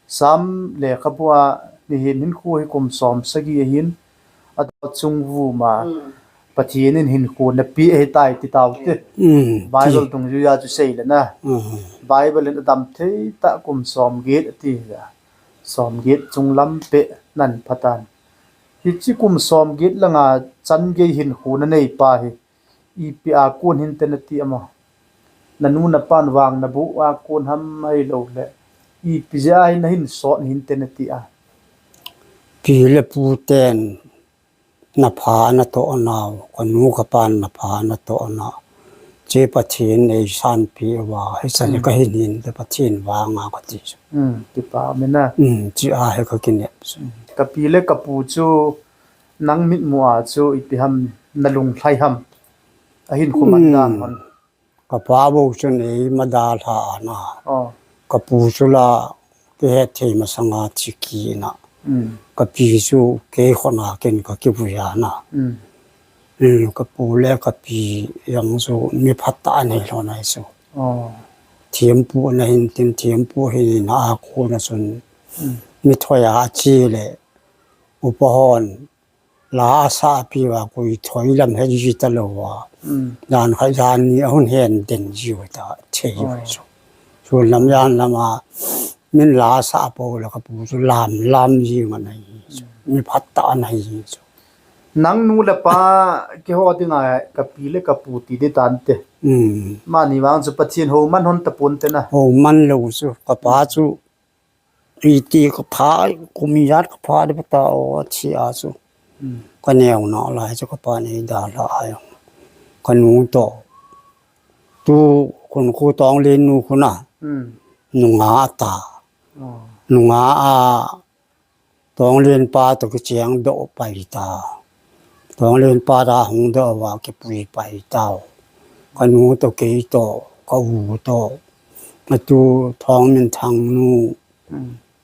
Sam lekhabu a mihem hinkho hi kum som sagi ahin, atoh chung vum a, hmm, Pathen in hinkho napeh ahitai ti tau te. Hmm. Bible dungjui a chu sei le na. Hmm. Bible in adam thei tah kum som get ati a. Som get chunglam peh nan pha tan. Hiche kum som get le nga chan gei hinkho na nei pa hi, ipi a kon hinte nati am? Na nu na pan vang na bu a kon ham ahilou le, ipi jeh a hi na hin sot hinte nati a? Pi le pu ten na pha na toh nau, ka nu ka pan na pha na toh na. Hiche Pathen in eisanpeh uva, hiche hi, hmm, ka hin hinte Pathen vang a kati chu. Hmm, kipa um e na. Hmm, hiche a hi ka kinep chu. Hmm. Ka pi le ka pu chu nang mitmu a chu ipi ham na lunglhai ham? Ahin khuman, hmm, dan hon. Ka pa bou chun eima dalha ana. Oh. Ka pu chu la kihet thei masanga thi kit na. Kapi chu kei khona ken kakivui a na. Kapu le kapi jong chu mi phatah anei lhon ahi chu. Thempu ana hin tin, thempu hin a kona chun mi thoi a ache le upa hon la asah pi uva koi thoi lam he ji talou uva. Jan khat jan ni ahung hen den jiu ta thei uva chu. Chu lam jan lama min la asah pou le kapu chu lam lam ji ngan ahi chu. Mi phatah ana hi chu. Nang nu le pa kiho dinga kapi le kapu ti di tante. Mani vang chu Pathen ho man hon tapon te na. Ho man lou chu kapa chu. Iti kapha, kum ijat kapha di pata o athi a chu. Kaneo na lai chu kapa nei dalha a jong. Kanu to. Tu kun khu tong le nu khu na. Nunga ta. Nunga a tong len pa to kicheng doh pai ta. Tong len pa da hung doh uva kipui pai tau. Kanu to kei to, ka u to. Atu Thongminthang nu.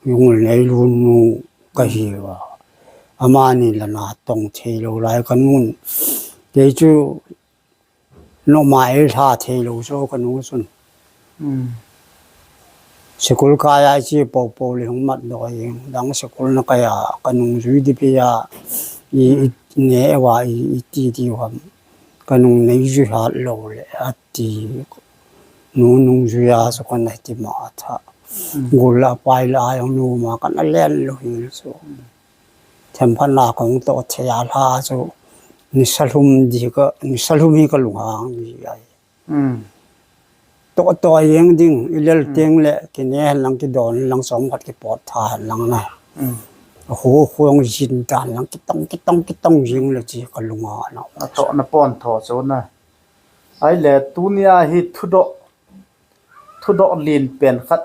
Yungul Neilun nu kahi uva. Amani lana tong thei lou lai kanun. Kei chu noma eilha thei lou chu kanu chun. Sikul kai a ichi popo le hung mat doh a jeng. Dang sikul na kai a kanung jui di pi a i, i ne uva i, i ti di uva. Kanung nei jui hat lou le ati. Nu nung jui a chu kana ti ma tha. Gul la pai la jong nu ma kana len lou hi chu. Themphat na kong to thei a lha chu. Nisa lhum di ka, nisa lhum hi ka lunghang di ai. To, to a jeng ding, i lel teng le, kine hen lang kidon lang chomkhat kipot tha hen lang na. A khu khu jong jin dan lang kitong, kitong, kitong jing le chi ka lunga na. A to na pon tho chu na. Ai le tunia hi thudoh, thudoh lien pen khat.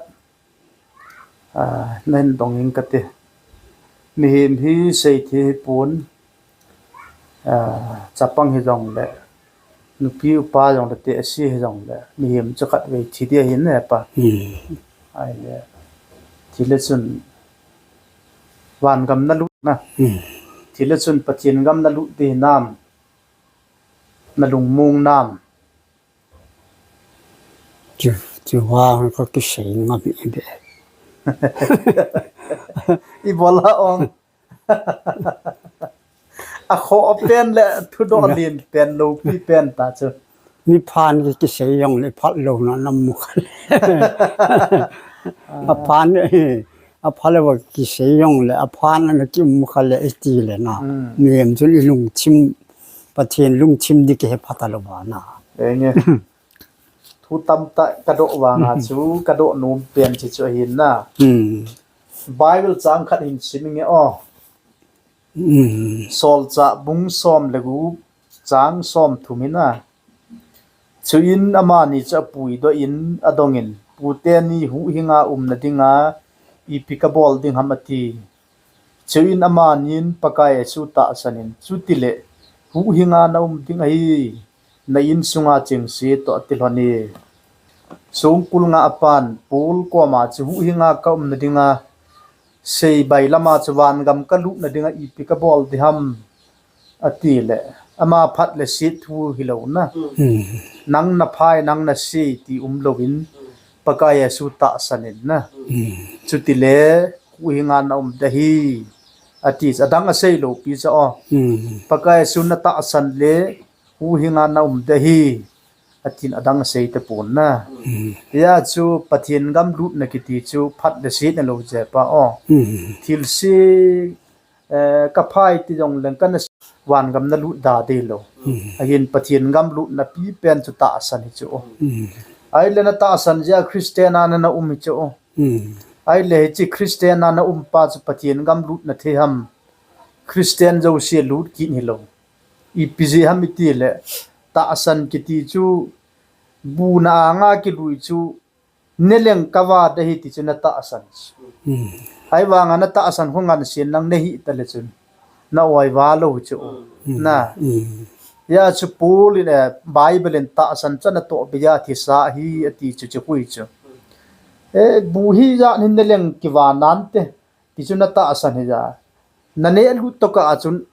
A, na hin dong ing kate. Mihem hi sei thei hi pon. A, chapang hi jong le. Nupi upa jong le te asi hi jong le. Mihem chu khat vei thi dia hin ne pa. Ai le. Thi le chun. Van gam na lut na. Thi le chun Pathen gam na lut di nam. Na lungmong nam. Chu, chu vang ka kisei ngam i be. I bola ong. A kho pen le thudoh lien pen lo pi pen ta chu. Mi phan ki kisei jong le phat lo na nam mu kha le. A phan, a phat le va kisei jong le, a phan na ki mu kha le i ti le na. Mi em chun i lungthim, Pathen lungthim di ki he phat a lo ba na. Enge. Thu tamtah ka doh vanga chu, ka doh nom pen chi chu ahin na. Bible chang khat hin sim inge o. Solchah bung som le gup chang som thum in a. Chuin amani chu apui doh in adong in, pute ni huhhinga umna dinga ipi ka bol ding ham ati. Chuin amanin Pakai Jesu tahsan in, chutile huhhinga na um ding ahi, na insunga chengse toh ati lhon e. Songkul nga apan, Paul koma chu huhhinga ka umna dinga, sei bai lama chu vangam ka lutna dinga ipi ka bol ding ham, ati le, ama phat le set thu hi lo na. Nang na phai, nang na sei ti um lo in, Pakai Jesu tahsan in na. Chutile, huhhinga na um ding ahi, ati, adang asei lo pi cha o. Pakai Jesu na tahsan le, huhhinga na um ding ahi, atin adang asei tapon na. Hia chu Pathen gam lutna kiti chu phat le set na lo je pa o. Thilse, eh, ka phai ti jong leng kana vangam na lut da ding lo. Ahin Pathen gam lutna pi pen chu tahsan hi chu o. Ai le na tahsan jeh a Christian a na na um hi chu o. Ai le hichi Christian a na um pa chu Pathen gam lutna thei ham. Christian jouse lut kit hi lo. Ipi jeh ham iti le, tahsan kiti chu, buna anga kilui chu, ne leng ka va ding ahi ti chu na tahsan chu. Ahivanga na tahsan khu ngansen nang ne hi ta le chun, na oi va lo chu. Na. Hia chu Paul in, eh, Bible in tahsan chu na toh be a thisa ahi ati chu chu hui chu. Eh, bu hi ja hin ne leng kiva nante. Ti chu na tahsan hi ja. Na neh lut to ka a chun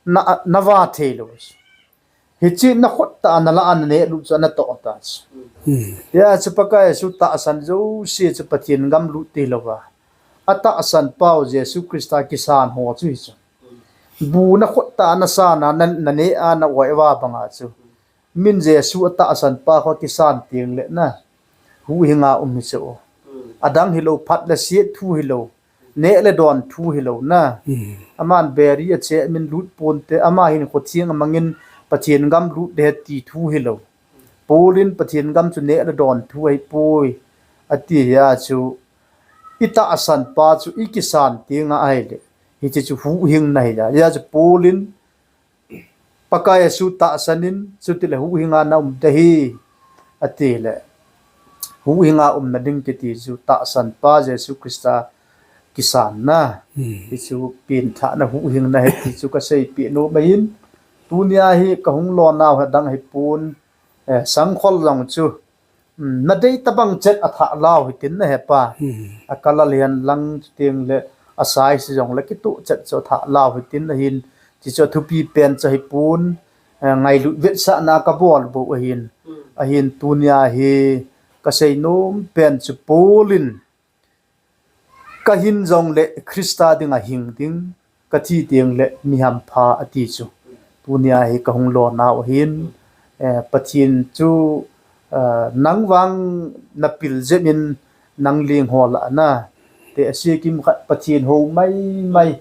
na, na va thei lo. Hichi na khut ta na la an ne lu cha na to ta. Hmm. Ya chu Pakai Jesu tahsan jouse chu Pathen gam lut ti lo va. A tahsan pau Jesu Christa kisan ho chu hi chu. Bu na khut ta na sa na, na, na ne a na oi va banga chu. Min Jesu a tahsan pa kho kisan ting le na. Huhhinga um hi chu. Adang hi lo phat le siet thu hi lo. Neh le don thu hi lo na. Hmm. Aman beri a che min lut pon te, ama hin kho thiang a mangin Pathen gam lut de ti thu hi lo. Paul in Pathen gam chu neh le don thu ahi poi. Ati hi a chu i tahsan pa chu i kisan ting a ahi le. Hichi chu huhhing na hi ja. Ya chu Paul in Pakai Jesu tahsan in, chuti le huhhinga na um de hi, ati le. Huhhinga umna ding kiti chu tahsan pa Jesu Christa kisan na. Hmm. Ti chu pin tha na huhhing na hi ti chu ka sei pi nu ma hin. Tunia hi ka hung lo nau ha dang hi pun, eh, sangkhol jong chu. Hmm, na dei tabang chet a thah lau hi tin na he pa. Hmm. A kala lian lang ting le a sai si jong le kitu chet chu thah lau hi tin na hin. Chi chu thupi pen chu hi pun, eh, ngailut vetsahna ka bol bo ahin. Hmm. Ahin tunia hi ka sei nom pen chu Paul in ka hin jong le Christa ding a hing ding, ka thi ding le mi hampha ati chu. Tunia hi ka hung lo nau ahin, eh, Pathen chu, eh, nang vang na pil jep in nang ling ho la na. Te a si kim khat Pathen ho mai mai.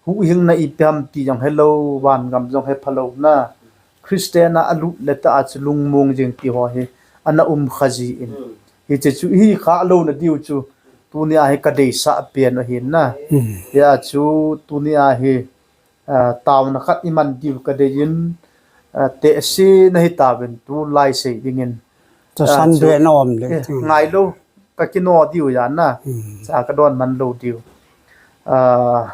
Huhhing na i piam ti jong he lo, van gam jong he pha lo na. Christian a a lut le ta a chu lungmong jing ti ho hi ana um kha ji in. Hmm. Hichi chu hi kha lo na diu chu tunia hi ka deisah pen ahin na. Hmm. Ya chu tunia hi, ah, tauna khat i man diu ka dei in, ah, te si na hi ta ven tu lai sei ding in. Ta ah, san chu be na om le. Eh, hmm. Ngai lo ka kino diu ya na. Hmm. Cha ka don man lo diu. Ah,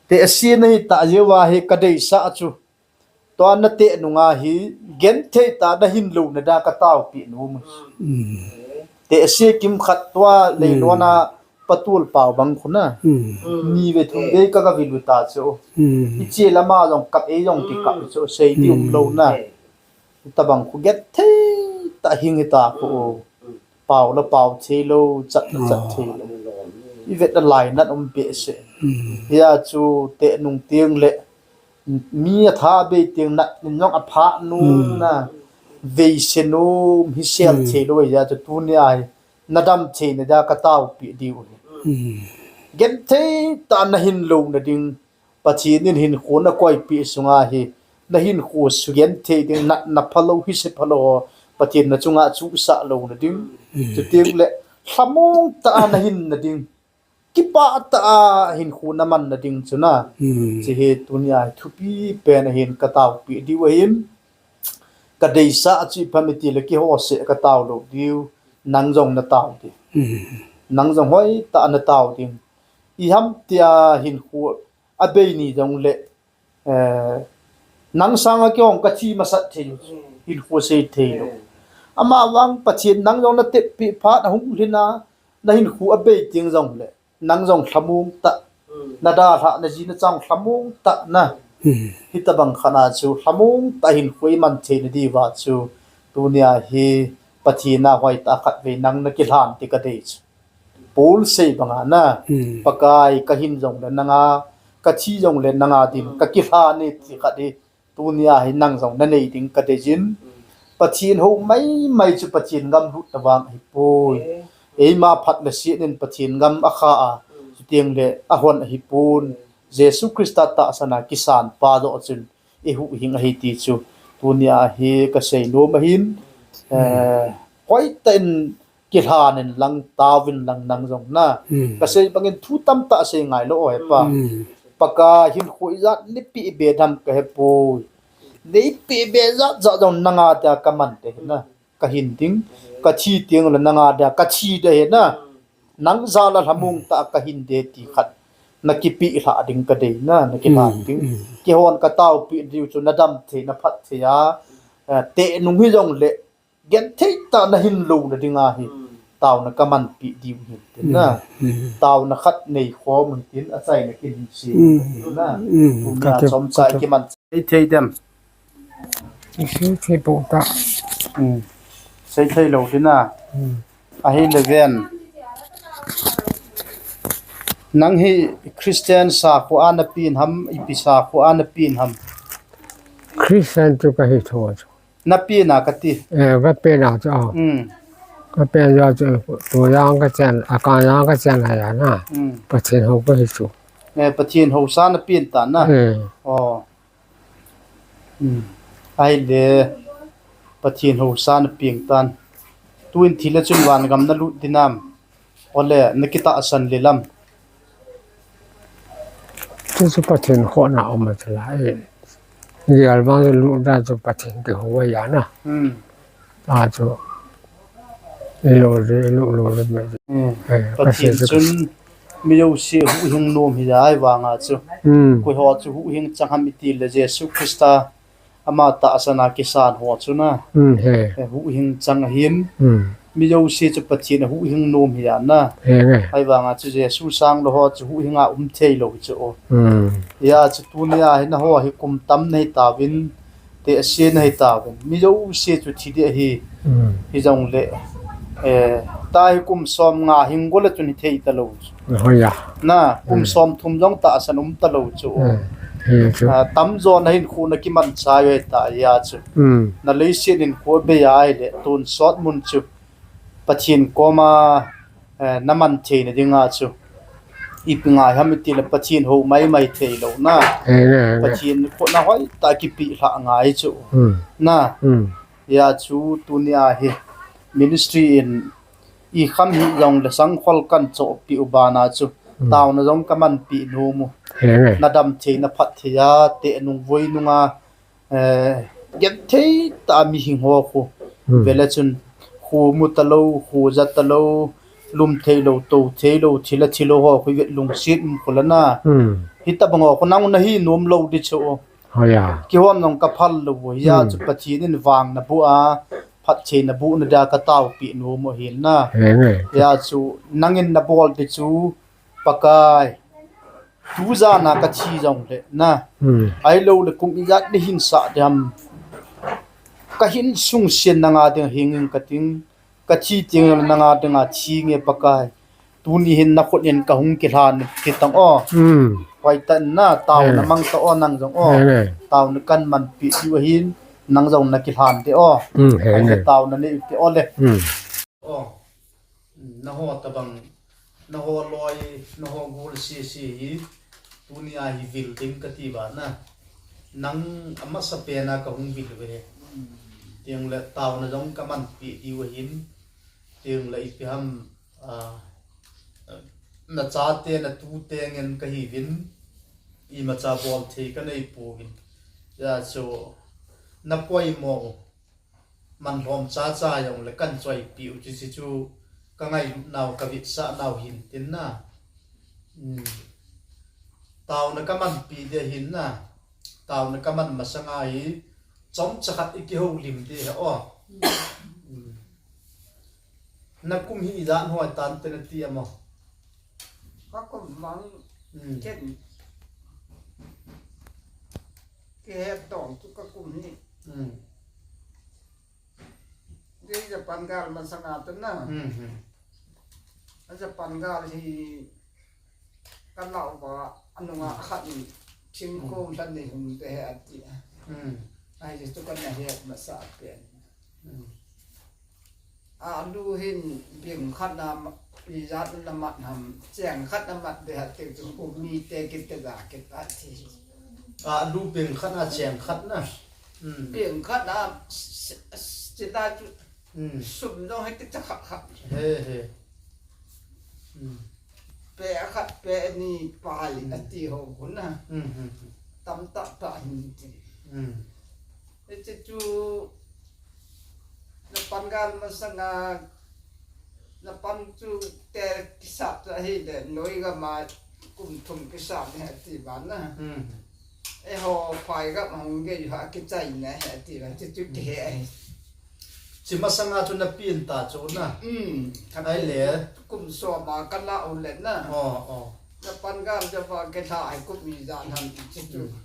te si na hi ta jeh a hi ka deisah chu. Tua na te nunga hi, genthei ta na hin lo na da ka tau pi nu mu. Hmm. Te si kim khat tua le hmm. Lo na patul pau bang khu na. Hmm. Ni ve thum ve ka ga vi lu ta chu. Hmm. I che lama jong kap e jong ki kap chu sei ti um lo na. Hmm. Tabang khu genthei ta hing ta khu. Hmm. Pau la pau thei lo, chat la chat thei lo. I vet la lai nat um pe se. Hmm. Ya chu te nung tiang le mi a tha be tiang nat nin jong a pha nu hmm. Na. Vei se nu hi sel hmm. Thei lo ya chu tunia hi na dam thei na da ka tau pi diu hi. Hmm. Genthei ta na hin lo na ding. Pathen in hinkho na koipeh sunga hi, na hinkho sugenthei ding, natna phalou, hise phalou ho, Pathen na chunga chuhsah louna ding. Hmm. Chuteng le, lhamong tah a na hinna ding, kipah tah a hinkho na manna ding chu na. Hmm. Hiche hi tunia hi thupi pen ahin ka taopeh diu ahin. Ka deisah chu ipi ham itile keiho seh ka tao lou diu, nang jong na tao ding. Hmm. Nang jong hoitah a na tao ding. Iham tia hinkho abei ni jongle, eh, nang sanga keiho ka thi masat thei lou, hinkho sei thei lou. Amavang Pathen nang jong na teppeh phat ahung lhin a, na hinkho abei teng jongle, nang jong lhamong tah, na dalhah na ji na chang lhamong tah na. Hitobang khat a chu lhamong tah hinkho i man theina diuva chu, tunia hi Pathen a hoitah a khatvei nang na kilhan ti ka dei chu. Paul sei banga na, hmm, Pakai ka hin jongle nanga, ka thi jongle nanga din, ka kilhan e ti khat hi, tunia hi nang jong na nei ding ka dei jin. Pathen hou maimai chu Pathen gam lutna vang ahipoi. Eima phat le set in Pathen gam akha a, chuteng le ahon ahipon. Jesu Christa tahsan a kisan pa joh chun i huhhing ahi ti chu tunia hi ka seinom ahin, eh, hoitah in kilhan in lang, tao vin lang nang jong na. Hmm. Ka sei bangin thu tamtah sei ngai lou o hepa. Hmm. Pakai hinkho ijat nei peh be dem ka hepoi. Nei peh be jat jat jong nanga dia ka man ding ahi na. Ka hin ding, ka thi teng le nanga dia ka thi ding ahi na. Nang jal a lhamong tah a ka hin ding ti khat na kipeh lhah ding ka dei na, na kilhan ding. Hmm, hmm. Keihon ka taopeh diu chu na dam thei, na phat thei a, eh, teh nung hi jongle, genthei tah a na hin louna ding ahi. Hmm. taona kamanpi diu hin tin na. Taona khat nei khom un tin achaina kin hin si. Na. Kum na chomcha kiman. Sei thei dem. Sei thei pou ta. Sei thei lou din a. Ahile ven. Nang hi Christian sakho a na pin ham, ipi sakho a na pin ham? Christian chu kahi tho chu. Na pin a kati. Eh, ka pin a chu. Ka pin a chu, tu yang ka chen, a ka yang ka chen ha ya na. Pathen hou kahi chu. Eh, Pathen hou sa na pin ta na. Oh. Ahile Pathen hou sa na pin tan. Tuin thil a chun van gam na lut dinam. Ole, na kitahsan le lam. Chu chu Pathen khohna um a chu la, eh. Gel bang lu da chu Pathen kihou a ya na. Ta chu. I lo le, i lo lo le me. Eh, Pathen chun mi jouse huhhing nom hi ya ahivanga chu. Koi ho chu huhhing chang ham i ti le Jesu Christa. Ama tahsan a kisan ho chu na. Huhhing chang ahin. Mi jouse chu Pathen a huhhing nom hi a na. Ahivanga chu Jesu sang lou ho chu huhhing a um thei lou hi chu. Hia chu tuni a hi na ho hi kum tam na hi tauvin, tehse na hi tauvin. Mi jouse chu thi ding ahi. Hijongle, eh, ta hi kum som nga hing go le chun hi thei ta lou chu. Na, kum som thum jong tahsan um ta lou chu. Ah, tamjo na hinkho na kiman chai ve ta ya chu. Na leiset hinkho bei a ahile tonsot mun chu Pathen koma, eh, na man theina dinga chu. Ipi ngai ham i ti le Pathen hou mai mai thei lou na. Pathen khohna hoi ta kipe lha ngai chu. Na, ya chu tuni a hi ministry in i kham hi jong le sangkhol kan chohpeh u bana chu. Taona jong ka manpi nom u. Na dam thei na phat thei a te nung voi nunga, eh, gen thei ta mi hing ho khu. Vele chun khu mu ta lou, khu ja ta lou, lum thei lou, to thei lou, thil a thi lou ho khu vet lungset um khu la na. Hi ta bang ho khu nang na hi nom lou di chu. Kihon jong ka phal lou u, hia chu Pathen in vang na bu a, phattheina bu na dia ka taopi nom u hin na. Hia chu nangin na bol ti chu Pakai. Tu jan a ka thi jong le na. Ahilou le kum ijat ni hin sa diam. Ka hin sung sien nanga ding hing ing ka ting. Ka thi ting le nanga dinga thi nge Pakai. Tuni hin na khut in ka hung kilhan kit tang o. Hoi tan na taona mang ta o nang jong o. Taona kan manpi diu ahin nang jong na kilhan te o. Taona nei te o le. O. Na ho ta bang, na ho loi, na ho gol sese hi. Tuni a hi vil ding ka ti ba na. Nang amasa pen a ka hung vil ve. Tiang le taona jong ka manpi diu ahin. Tiang le ipi ham, ah, na chate, na tute ngen ka hiuvin, imacha bol thei ka nei pouvin. Hia chu, na poimo u, man lhom chacha jong le kan choipi u chu, chu ka ngailut nau, ka vetsah nau hin tin na. Taona ka manpi ding ahin na. Taona ka man masanga hi, chomcha khat i kihoulim ding ahi o. Na kum hi ijat hoi tan te na ti a mo? Ka kum mang ken. Kihet tong chu ka kum hi. Dei Japan gal masanga tu na. A Japan gal hi ka lau ba anunga khat in thingkong lhan ni hum te he ati. Ai tu kan na he masa pen. A lu hin bing khat na ijat na mat ham, cheng khat na mat de ha te tu ku mi te kit te da kit ati. A lu bing khat na cheng khat na. Bing khat na sila tu sum dong he kit ta khat khat. He he. Pe a khat pe ni pai ati ho kun na. Tam ta ta hin ti. Iti chu na pan gal masanga na pan chu te kisap ta hi de noi ga ma kum thum kisap ne ati ba na. E ho pai ga ma hung ge ha kichai ne ati ba ti chu ke he ai. Chi masanga chu na pin ta chu na. Hmm. Ai le. Kum som a ka la u le na. Oh, oh. Na pan gam ja pa ke tha ai kum mi ja nan chi chu. Hmm.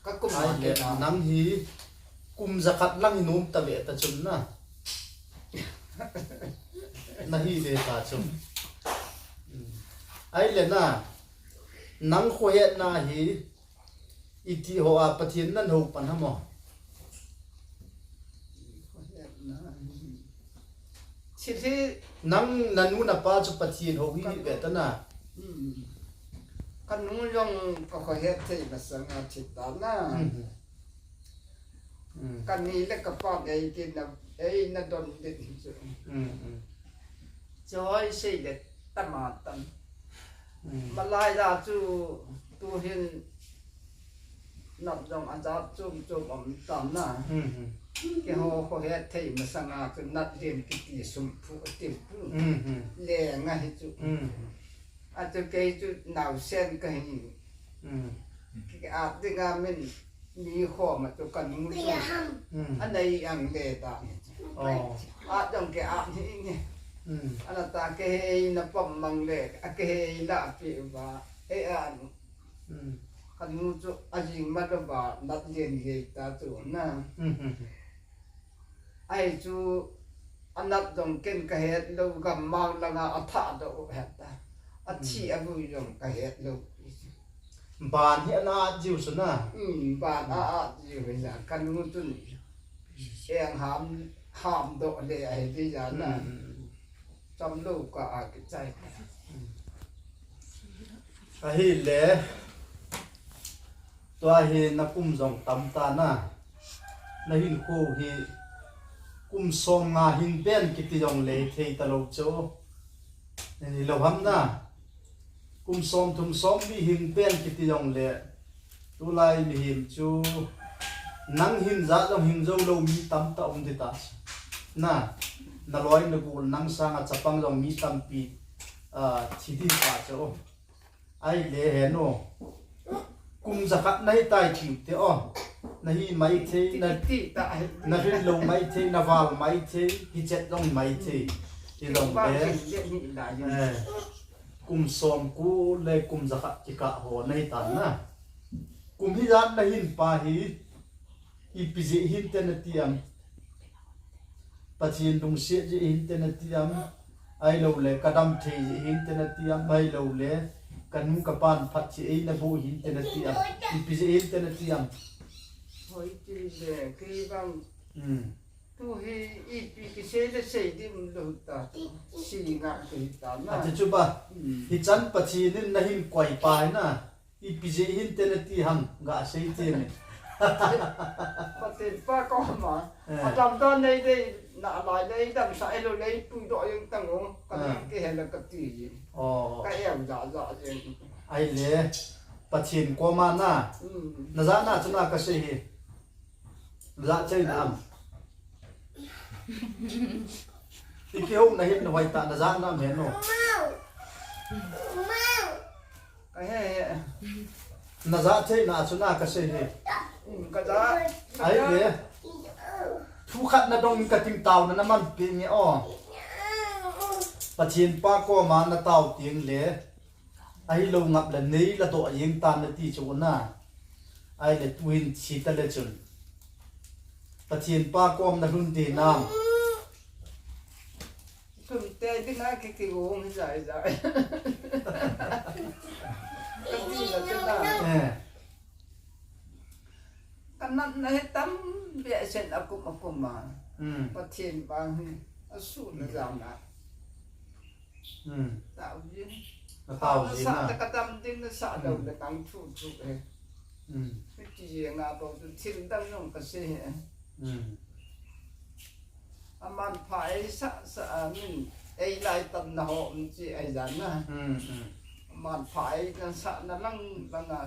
Ka kum ai le na. Nang hi kum jakhat lang hi nom ta ve ta chun na. Na hi le ta chu. Hmm. Ai le na. Nang khohet na hi Iti ho a Pathen nan hou pan ham o? Thil hi nang na nu na pa chu Pathen hou hi ve ta na. Hmm. Ka nu jong ka khohet thei masanga thi ta na. Hmm. Hmm. Ka ni le ka pa ei ti na, ei na don dit hi chu. Hmm, hmm. Choi sei le tama tam. Hmm. Malai la chu tu hin nat jong a jat chom chom um tam na. Hmm, hmm. Keiho khohet thei masanga chu nat len kiti sum phu a tim phu. Hmm, hmm. Lenga hi chu. Hmm. A chu kei chu naosen ka hi. Hmm. Ki at dinga min mi khom a chu ka nu chu. Hmm. A nei ang le ta ni chu. Oh. A jong ke a ni ni. Hmm. Ana ta ke hei na pom mang le, a ke hei la pi ba. E a nu. Hmm. Ka nu chu a jing ma lo ba, nat len hei ta chu na. Hmm, hmm, hmm. Ai chu a nat jong ken ka het lo, gammang langa a thah doh u het ta. A thi a vui jong ka het lo. Ban hi ana at jiu chu na. Hmm, ban a at jiu hi na. Ka nu chun eng ham, ham doh le ahi di ja na. Hmm. Cham lo ka a kichai. Ahile, tua hi na kum jong tam ta na, na hinkho hi kum som nga hin pen kiti jong le thei ta lo chu. Ni lo ham na, kum som thum som li hin pen kiti jong le, tulai mihem chu nang hin ja jong hin jo lo mi tam ta um di ta. Na, na loi na gol nang sanga chapang jong mi tampi, ah, thi di ta chu. Ai le he no. Kum jakhat na hi tai tiu te o. Na hi mai thei, na, na rin lo mai thei, na val mai thei, hi chet jong mai thei. Hi jong le. Eh, kum som ku le kum jakhat kikah ho na hi tan na. Kum hi jan na hin pa hi, ipi jeh hin te na ti am. Pathen lungset jeh hin te na ti am. Ahilou le ka dam thei jeh hin te na ti am. Ahilou le ka nu ka pan phat jeh ei na boh hin te na ti am. Ipi jeh hin te na ti am. Hoi ti le, kei bang. Hmm. Tu hi ipi kisei le sei dim lou ta. Si nga kei ta na. Ati chu ba. Hmm. Hichan Pathen in na hin koi pa hi na. Ipi jeh hin te na ti ham, ga sei ti ne. Pathen pa koma. Eh. Adam da nei dei, na lai dei, dam sa elo lei, pui do yeng tang o, ka ni ke hela ka ti. Oh. Ka em ja ja yeng. Ai le, Pathen koma na. Hmm. Na ja na chu na ka sei hi. Za chei na am. Ipi ho na hin na vai ta na za na am he no. Ka he he. Na za chei na chu na ka sei he. Ka za. Ai le. Thu khat na dong ka ting tao na na man pe nge o. Pathen pa koma na tao ting le. Ahilou ngap le nei la doh jeng tan na ti chu na. Ai le tu hin si ta le chun. Pathen pa kom na lhun ti nam. Kum te ding a ki ki gong zai zai. Ka ti la te na. Eh. Ka nat na he tam be sen a kum a kum a. Hmm. Pathen pa hi a su na jam na. Hmm. Tao jin. Na tao jin na. Sa ta ka dam ding na sa dau le kang thu thu e. Hmm. Ti je nga bau tu thil dam nong ka se he. Hmm. Aman pha ei sa sa a min ei lai tam na ho um chi ai jan na. Hmm, hmm. Aman pha ei na sa na lang lang a.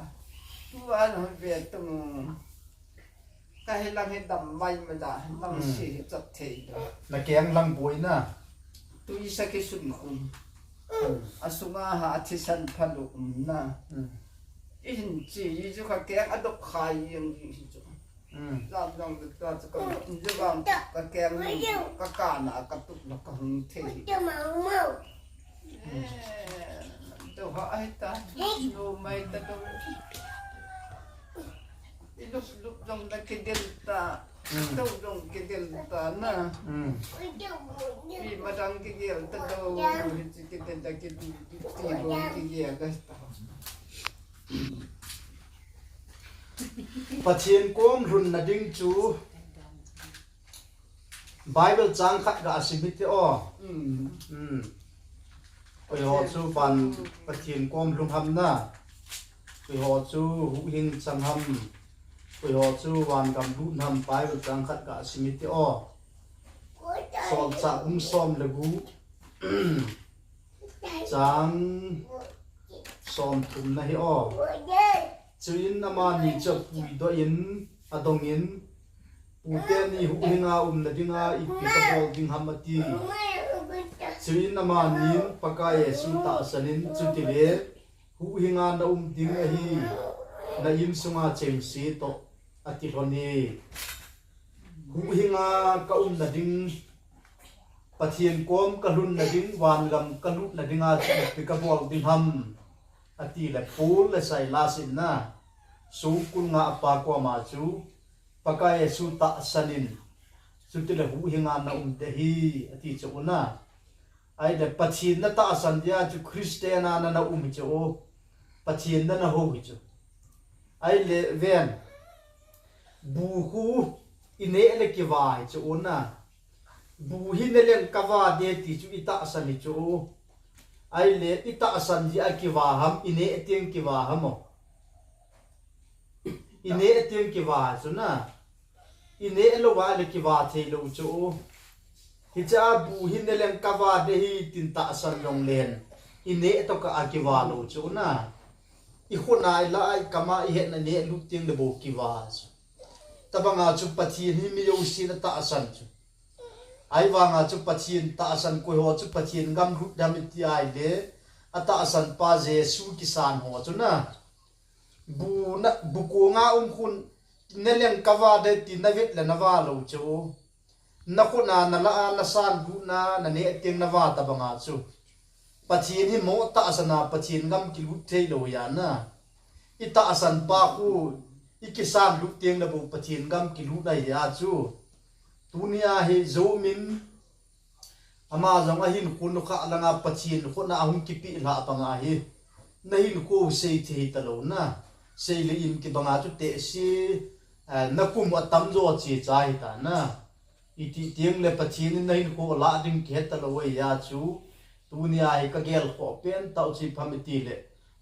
Tu an ho ve tung. Ka he lang he dam mai mai da, lang si he chat thei da. Na keng lang boi na. Tui sa ki sun khum. Hmm. A sunga ha a thisan phalu um na. Hmm. I hin chi, i chu ka keng a dok khai yang i hi chu. Hmm. Jam jong le ta chu ka, jam ka keng, ka kana, ka tup na ka hung thei. Eh, to ha ai ta, no mai ta to. I lup lup jong na kidel ta, Hmm. to jong kidel ta na. Hmm. Mi madang kigel ta to, hi chi kidel ta kidel, ti lo kigel ta. Pathen kom lhunna ding chu Bible chang khat ga sim hite o. Mm. Mm. Koi ho chu van Pathen kom lhung ham na. Koi ho chu huhhing chang ham. Koi ho chu van gam lut ham, Bible chang khat ga sim hite o. Solchah bung som le gup. Chang som thum na hi o. Chuin amani chu apuidoh in, adong in, Pu teni huhhinga umna dinga ipi kabol ding ham ati. Chuin amanin Pakai Jesu tahsan in, chutile huhhinga na um ding ahi, na insunga chengse toh, ati lhon e. Huhhinga ka umna ding, Pathen kom ka lhunna ding, van gam ka lutna dinga chu ipi kabol ding ham, ati le Paul le Silas in na, songkul nga apa koma chu Pakai Jesu tahsan in, chutile huhhinga na um ding ahi, ati chu na. Ahile Pathen na tahsan dia chu Christian a na na um chu o. Pathen na na hou hi chu. Ahile ven. Bu khu i neh le kiva hi chu o na. Bu hi ne leng kava de ti chu i tahsan hi chu o. Ahile i tahsan jeh a kiva ham, i neh teng kiva ham o. I neh teng kiva chu na. I neh lou va le kiva thei lou chu. Hiche a bu hi ne leng kava de hi tin tahsan jong len. I neh tokah a kiva lou chu na. I khut a i la a i kam a i hetna neh lut teng le bou kiva chu. Tabanga chu Pathen hi mi jousen atahsan chu. Ahivanga chu Pathen tahsan koi ho chu Pathen gam lut dam i ti ahile. Atahsan pa Jesu kisan ho chu na. Bu na, bu kong a um khun, ne leng kava de ti na vet le na va lou chu. Na khut a na la a na san lut na, na neh teng na va tabanga chu. Pathen hi mo tahsan a, Pathen gam kilut thei lou hi a na. I tahsan pa khu, i kisan lut teng le bou Pathen gam kilut ahi a chu. Tunia hi Zomin, ama jong ahinkho nu kha langa Pathen khut a ahung kipeh lhah banga hi. Na hinkho sei thei ta lou na. Sei le in kibanga chu tehse, eh, na kum atam jo che cha hi ta na. I ti teng le Pathen in na hinkho lah ding kihet ta lou ahi a chu. Tunia hi ka gel khoh pen tah u chu ipi ham i ti le.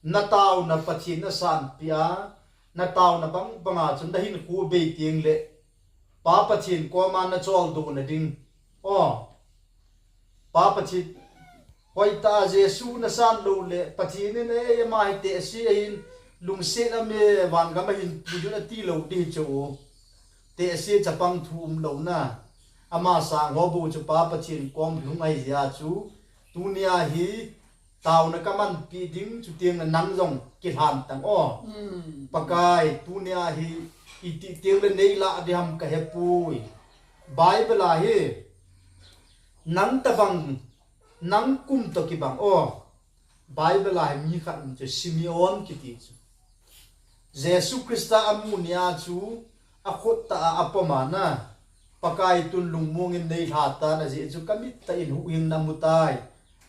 Na tauna Pathen na sanpeh a, na tauna bang banga chu na hinkho bei teng le. Pa Pathen koma na choldo na ding. O. Pa Pathen, hoitah a Jesu na san lou le, Pathen in ei ama hi tehse ahin, lungset a me van gam ahin puijun ati lou ding hi chu. Tehse chapang thu um lou na. Ama sang ho bou chu Pa Pathen kom lhung ahi jeh a chu. Tunia hi, tauna ka manpeh ding, chuteng le nang jong kilhan tang o. Mm. Pakai, tunia hi, i ti teng le nei lah ding ham ka hepoi. Bible a hi, nang tabang, nang kum toh kibang o. Bible a hi mi khat um chu Simeon kiti chu. Jesu Christa amu nia chu akhut tah a apom a na, Pakai tun lungmong in nei lha tan ajeh chu ka mit tah in huhhing na mu tai,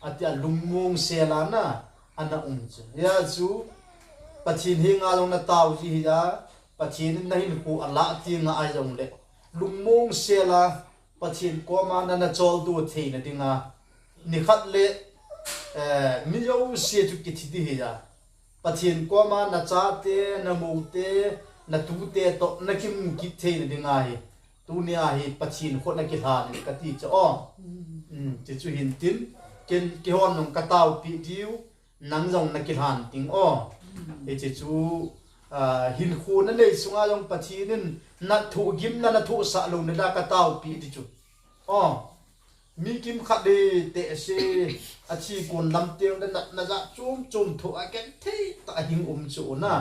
ati a lungmong sel a na, ana um chu. Hia chu Pathen henga jong na tao ji hi a, Pathen in na hinkho alah ti nga ahi jong le, lungmong sel a, Pathen koma na na choldo theina dinga, nikhat le, eh, mi jouse chu kithi ding hi a. Pathen koma na chate, na moute, na tute toh na kimu kit theina dinga hi. Tunia hi Pathen khut a kilhan in ka ti chu o. Mm, ti chu hin tin, ken kihon nung ka taopeh diu. Nang jong na kilhan ding o. Mm. Hiche chu, ah, hinkho na nei sunga jong Pathen in na thohgimna na thohsah louna dia ka taopeh ding chu. O, mi kimkhat hi tehse, athi kon lam teng le natna jat chom chom thoh a genthei tah a hing um chu na.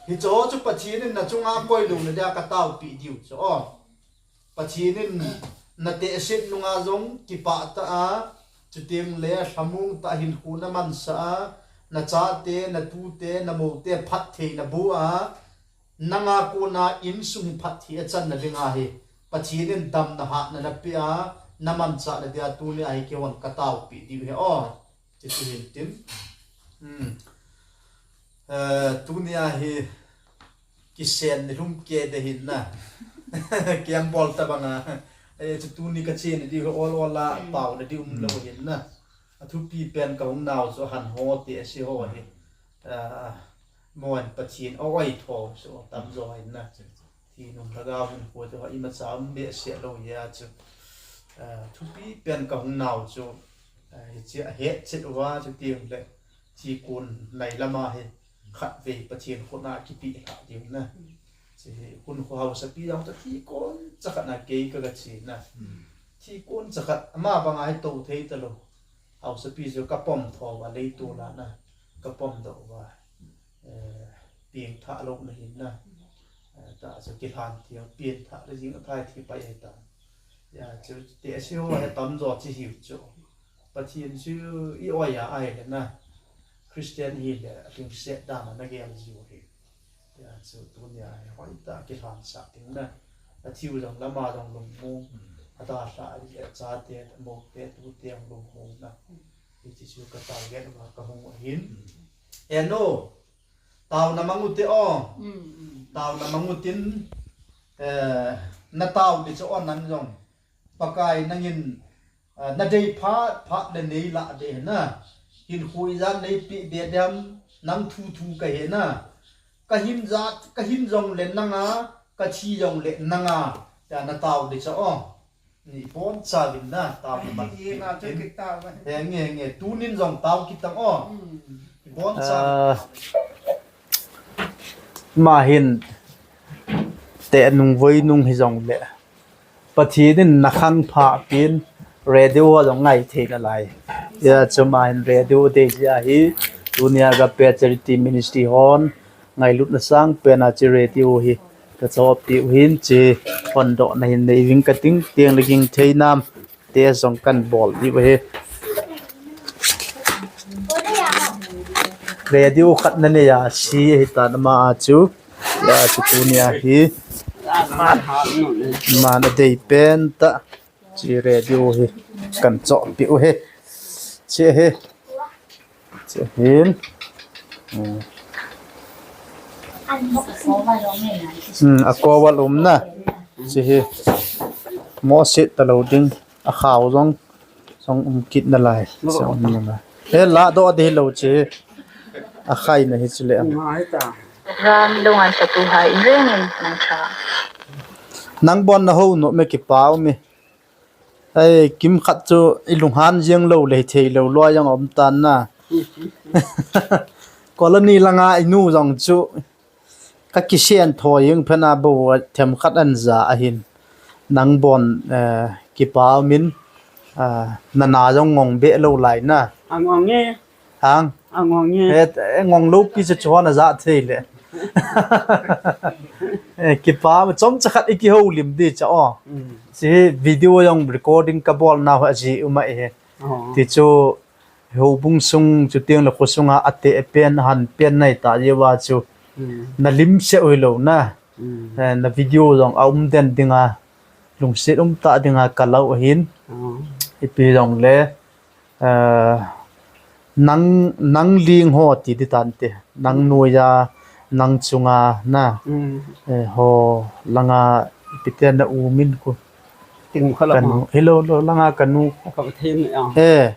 Hicho chu Pathen in nachunga koilouna dia kataopi diu chu. O, Pathen in natehset nunga jong kipah tah a, chuteng le lhamong tah hinkho namansah a, nachate, natute, namoute phatthei naboh a, nanga kona insung hi phatthei achanna dinga hi Pathen in damna hatna napeh a, namanchah na dia tunia hi keihon kataopi diu ahi. O, chuti hin tin. Hmm. Eh, tunia hi kisen nilhum kei ding ahin na. Kei bol tabanga. Eh, chu tuni kachen diu hi ol ol a, pao na diu umlou ahin na. Athupi pen kahung nau chu ahan ho te ase ho hi. Ah, Mon Pathen a oi tho chu tamjo ahin na. Thi nung lhagao hinkho te ho imacha um behseh lou ahi chu. Ah, thupi pen kahung nau chu. Ah, hiche ahet chet uva chuteng le. Thi kon nai lama hi khatvei Pathen khut a kipelha diu na. Hiche hi hun kho haosapi jong chu thi kon chakhat na kei kaga che na. Thi kon chakhat ama banga hi tou thei talou. Haosapi chu kapom tho uva leitol a na. Kapom doh uva. Eh, pengthah louna ahin na. Eh, tah chu kilhan thei, pengthah le jing athai thei pai ahitan. Hijeh chun, te ase ho hi tamjo chu hiu chu. Pathen chu i oi a ahile na. Christian hile, lhingset dan a nagel jiu ahi. Hijeh chun, tunia hi hoitah kilhansah ding na. Athiu jong lama jong lungmong. Adalhah a chate, amoute, tute jong lungmong na. Hiche chu ka target uva kahung u ahin. Eno, taona mang ute o. Taona mang utin, eh, natao ding chu o nang jong. Pakai nangin, eh, nadei phat phat le neilah ding ahi na. Hinkho ijat neipeh ding ham, nang thu thu kahi na. Kahin jat, kahin jongle nanga, kathi jongle nanga. Tia natao ding chu o. Ni boncha uvin na, tao na man. Henge, henge, tunin jong tao kit tang o. Boncha. Ah, ama hin te nung voi nung hijongle. Pathen in nakhang pha pin radio jong ngai thei nalai. Hijeh chun ama hin radio dei jeh ahi. Tunia Agape Charity Ministry hon ngailutna sangpen a hiche radio hi kachohpeh u ahin, hiche phondohna hin nei uving kating, teng le ging thei nam te jong kan bol diu ahi. Radio khat nanei a, ase ahitan ama a chu. Hijeh chun tunia hi. Ama nadei pen tah. Hiche radio hi kan chohpeh u ahi. Hiche hi. Hiche hin. Hmm. Hmm, a cover um na. Hiche hi. Moset talou ding. Akhao jong. Jong um kit nalai. Jong um nalai. He ladoh ding hilou hiche. Akhaina hichu le. Ram lungan satu hai in rengin nang cha. Nang bon nahou nom e kipah um e. Ai, kimkhat chu ilunghan jeng lou le thei lou loi jong um tan na. Colony langa inu jong chu kakisen tho jeng phat a bou themkhat ahin ja ahin. Nang bon, eh, kipah um in, ah, nana jong ngong be lou lai na. Angong e. Hang. Angong e. Eh, eh, ngong lou pi chu chuan aja thei le. Eh, kipah, chomcha khat i kihoulim ding cha o. Mm. Hiche video jong recording kabol nau aji um ahi. Oh. Ti chu houbung sung chuteng le khosunga ateh pen, ahan pen nahi ta jeh uva chu. Mm. Nalim seh u hilou na. Mm. Eh, na video jong aum den dinga, lungset um tah dinga kalou ahin. Oh. Ipi jong le. Eh, nang, nang ling ho ti ding tante. Nang noiya, nang chunga na. Mm. Eh, ho langa ipi ti na um in ko. Ting khala kanu, ma. Hilou, lou, langa kanu. Ka thim ne ang. Eh,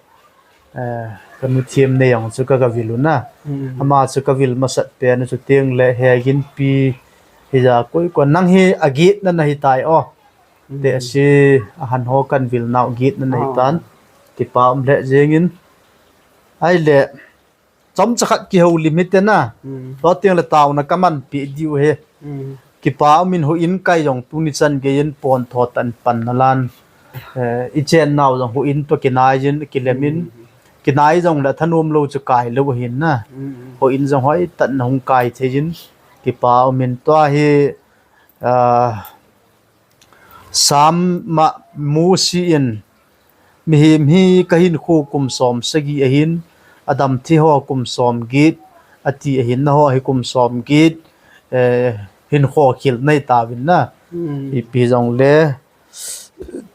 eh, kanu thim ne ang chu ka, ka vil u na. Mm. Ama chu ka vil masat pen chuteng le he gin pi hija koi ko nang hi agit na nahi tai o. Mm. Te si ahan ho kan vil nau git na nahi tan. Kipah um le jeng in. Ahile, chomcha khat kihoulim hite na. Mm. Tua teng le taona kaman pi diu ahi. Mm. Kipah um in houin kai jong tuni chan gei in pon tho tan pan nalan. Eh, i chen nau jong houin tua kinai jin, kilem in. Mm. Kinai jong le thanom lou chu kai lou ahin na. Mm. Houin jong hoitah in hung kai thei jin. Kipa umin tua hi, ah, Sam ma Mosi in, mihem hi kahinkho kum som sagi ahin, adam thei ho kum som get, ati ahin, naho hi kum som get, eh, hinkho khel nei tauvin na. Hmm. Ipi jongle,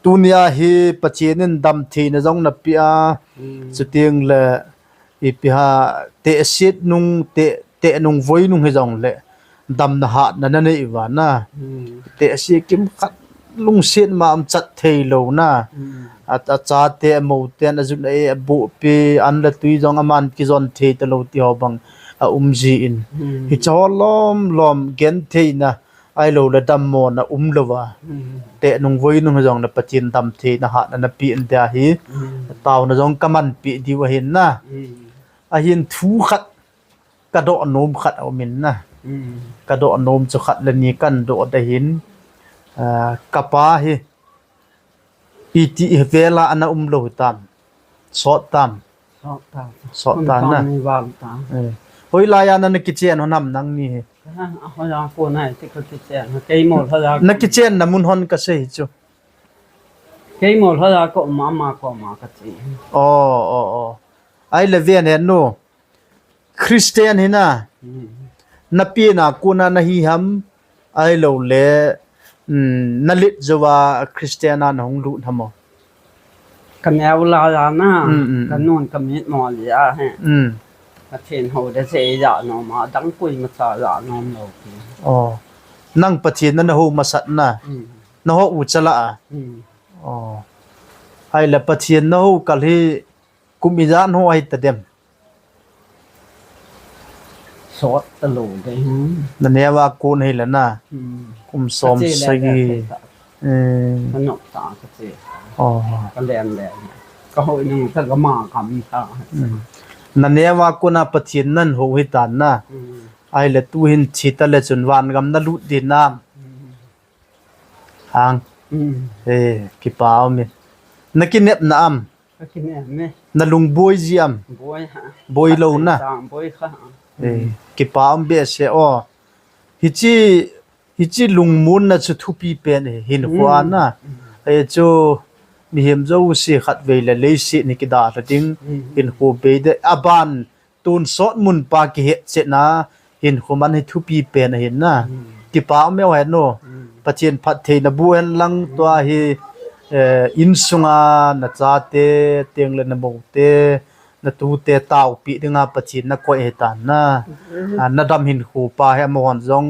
tunia hi Pathen in damtheina jong napeh a, hmm, chuteng le ipi ham, tehse nung, teh, teh nung voi nung hijongle, damna hatna nanei uva na. Hmm. Tehse kimkhat lungset ma umchat thei lou na. Hmm. A, achate, amote, ajun a, aboh pi, an le tui jong aman kijon thei talou ti ho bang aum jin. Hmm. Hiche ho lom lom gentheina, ahilou le dammona umlouva. Hmm. Teh nung voi nung hijongle Pathen damtheina hatna napeh in tia hi. Hmm. Taona jong kamanpeh diu ahin na. Hmm. Ahin thu khat kadoh nom khat aumin na. Hmm. Kadoh nom chu khat le ni kahin doh ding ahin. Ah, kapa hi iti vela ana umlou tam. Sot tam. Sot tam. Sot tam na. Kum tam ni val tam. Eh. Hoilai a nana kichen hon ham nangni hi? Ah, hoilai a kona hi ti kakichen. Keimo hoilai a. Nakichenna mun hon kasei chu. Keimo hoilai a koma, ama koma kache. Oh, oh, oh. Ahile ven hen nu. Christian hina. Hmm. Napina kona nahi ham, ahilou le, um, nalet jouva Christian a nahung lut ham o? Kaneo laiya na, hmm, hmm, hmm, kanun kamitmo laiya hi. Hmm. Pathen hou ding jeh a nom a, adang koima cha a nom lou pi. Oh. Nang Pathen na nahou masat na. Hmm. Naho u cha lah a. Hmm. Oh. Ahile Pathen nahou kal hi kum ijat ho ahi tadem? Sot talou ding. Naneo a kon hile na. Hmm. Kum som sagi. Kache le le ta. Eh. Kanop ta kache. Oh. Kalen le. Kahoi nung ta kama kam ta. Hmm. Naneo a kona Pathen nahou hitan na. Hmm. Ahile tuhin thi tale chun van gam nalut ding nam? Hmm. Hang. Hmm. Eh, kipa umin. Nakinepna am? Kakinep e. Nalung boi ji am? Boi ha. Boi lou na? Boi kha. Eh, kipa um behseh o. Hiche, hiche lungmonna chu thupi pen e, hinkho a na. Hmm. Eh, chu mihem jouse khatvei le leiset hi kidalha ding, hmm, hinkho bei ding, aban tonsot mun pa kihetchetna, hinkho man hi thupi pen ahin na. Hmm. Kipa um e hen nu. Hmm. Pathen phatthei naboh hen lang, hmm, tua hi, eh, insunga nachate, teng le namoute, natute taopi dinga Pathen nakoi ahitan na. Hmm. Ah, nadam hinkho pa hi amahon jong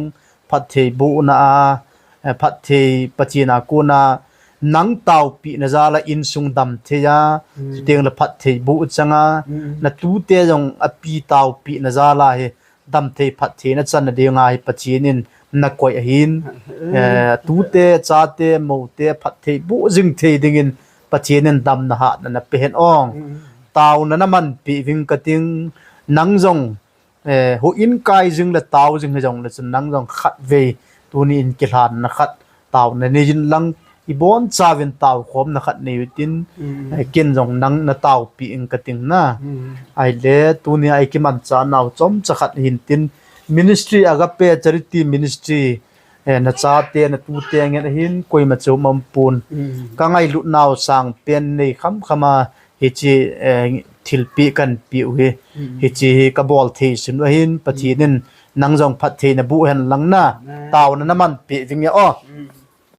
phatthei bohna a, eh, phatthei Pathen a kona nang taopi na jal a insung damthei a, hmm, chuteng le phatthei boh chang a, hmm, natute jong api taopi na jal a hi damthei phatthei nachan na dinga hi Pathen in nakoi ahin, hmm, eh, tute, chate, moute phatthei boh jing thei dingin Pathen in damna hatna napeh hen ong. Hmm. Taona namanpeh uving kating, nang jong eh, houin kai jing le tao jing hijongle chun nang jong khatvei tuni in kilhanna khat taona nei jin lang, ibonchauvin taokhomna khat nei utin, hmm, eh, ken jong nang nataopi ing kating na. Hmm. Ahile tunia ikimanchah nau chomcha khat hin tin, ministry Agape Charity Ministry, eh, nachate, natute ngen ahin, koima chom aumpon. Hmm. Kangailut nau sangpen nei khamkham a, hiche, eh, thilpeh kanpeh u hi. Hmm. Hiche hi kabol thei sun u ahin, Pathen in, hmm, nang jong phatthei naboh hen lang na. Amen. Taona namanpeh uving e o. Hmm.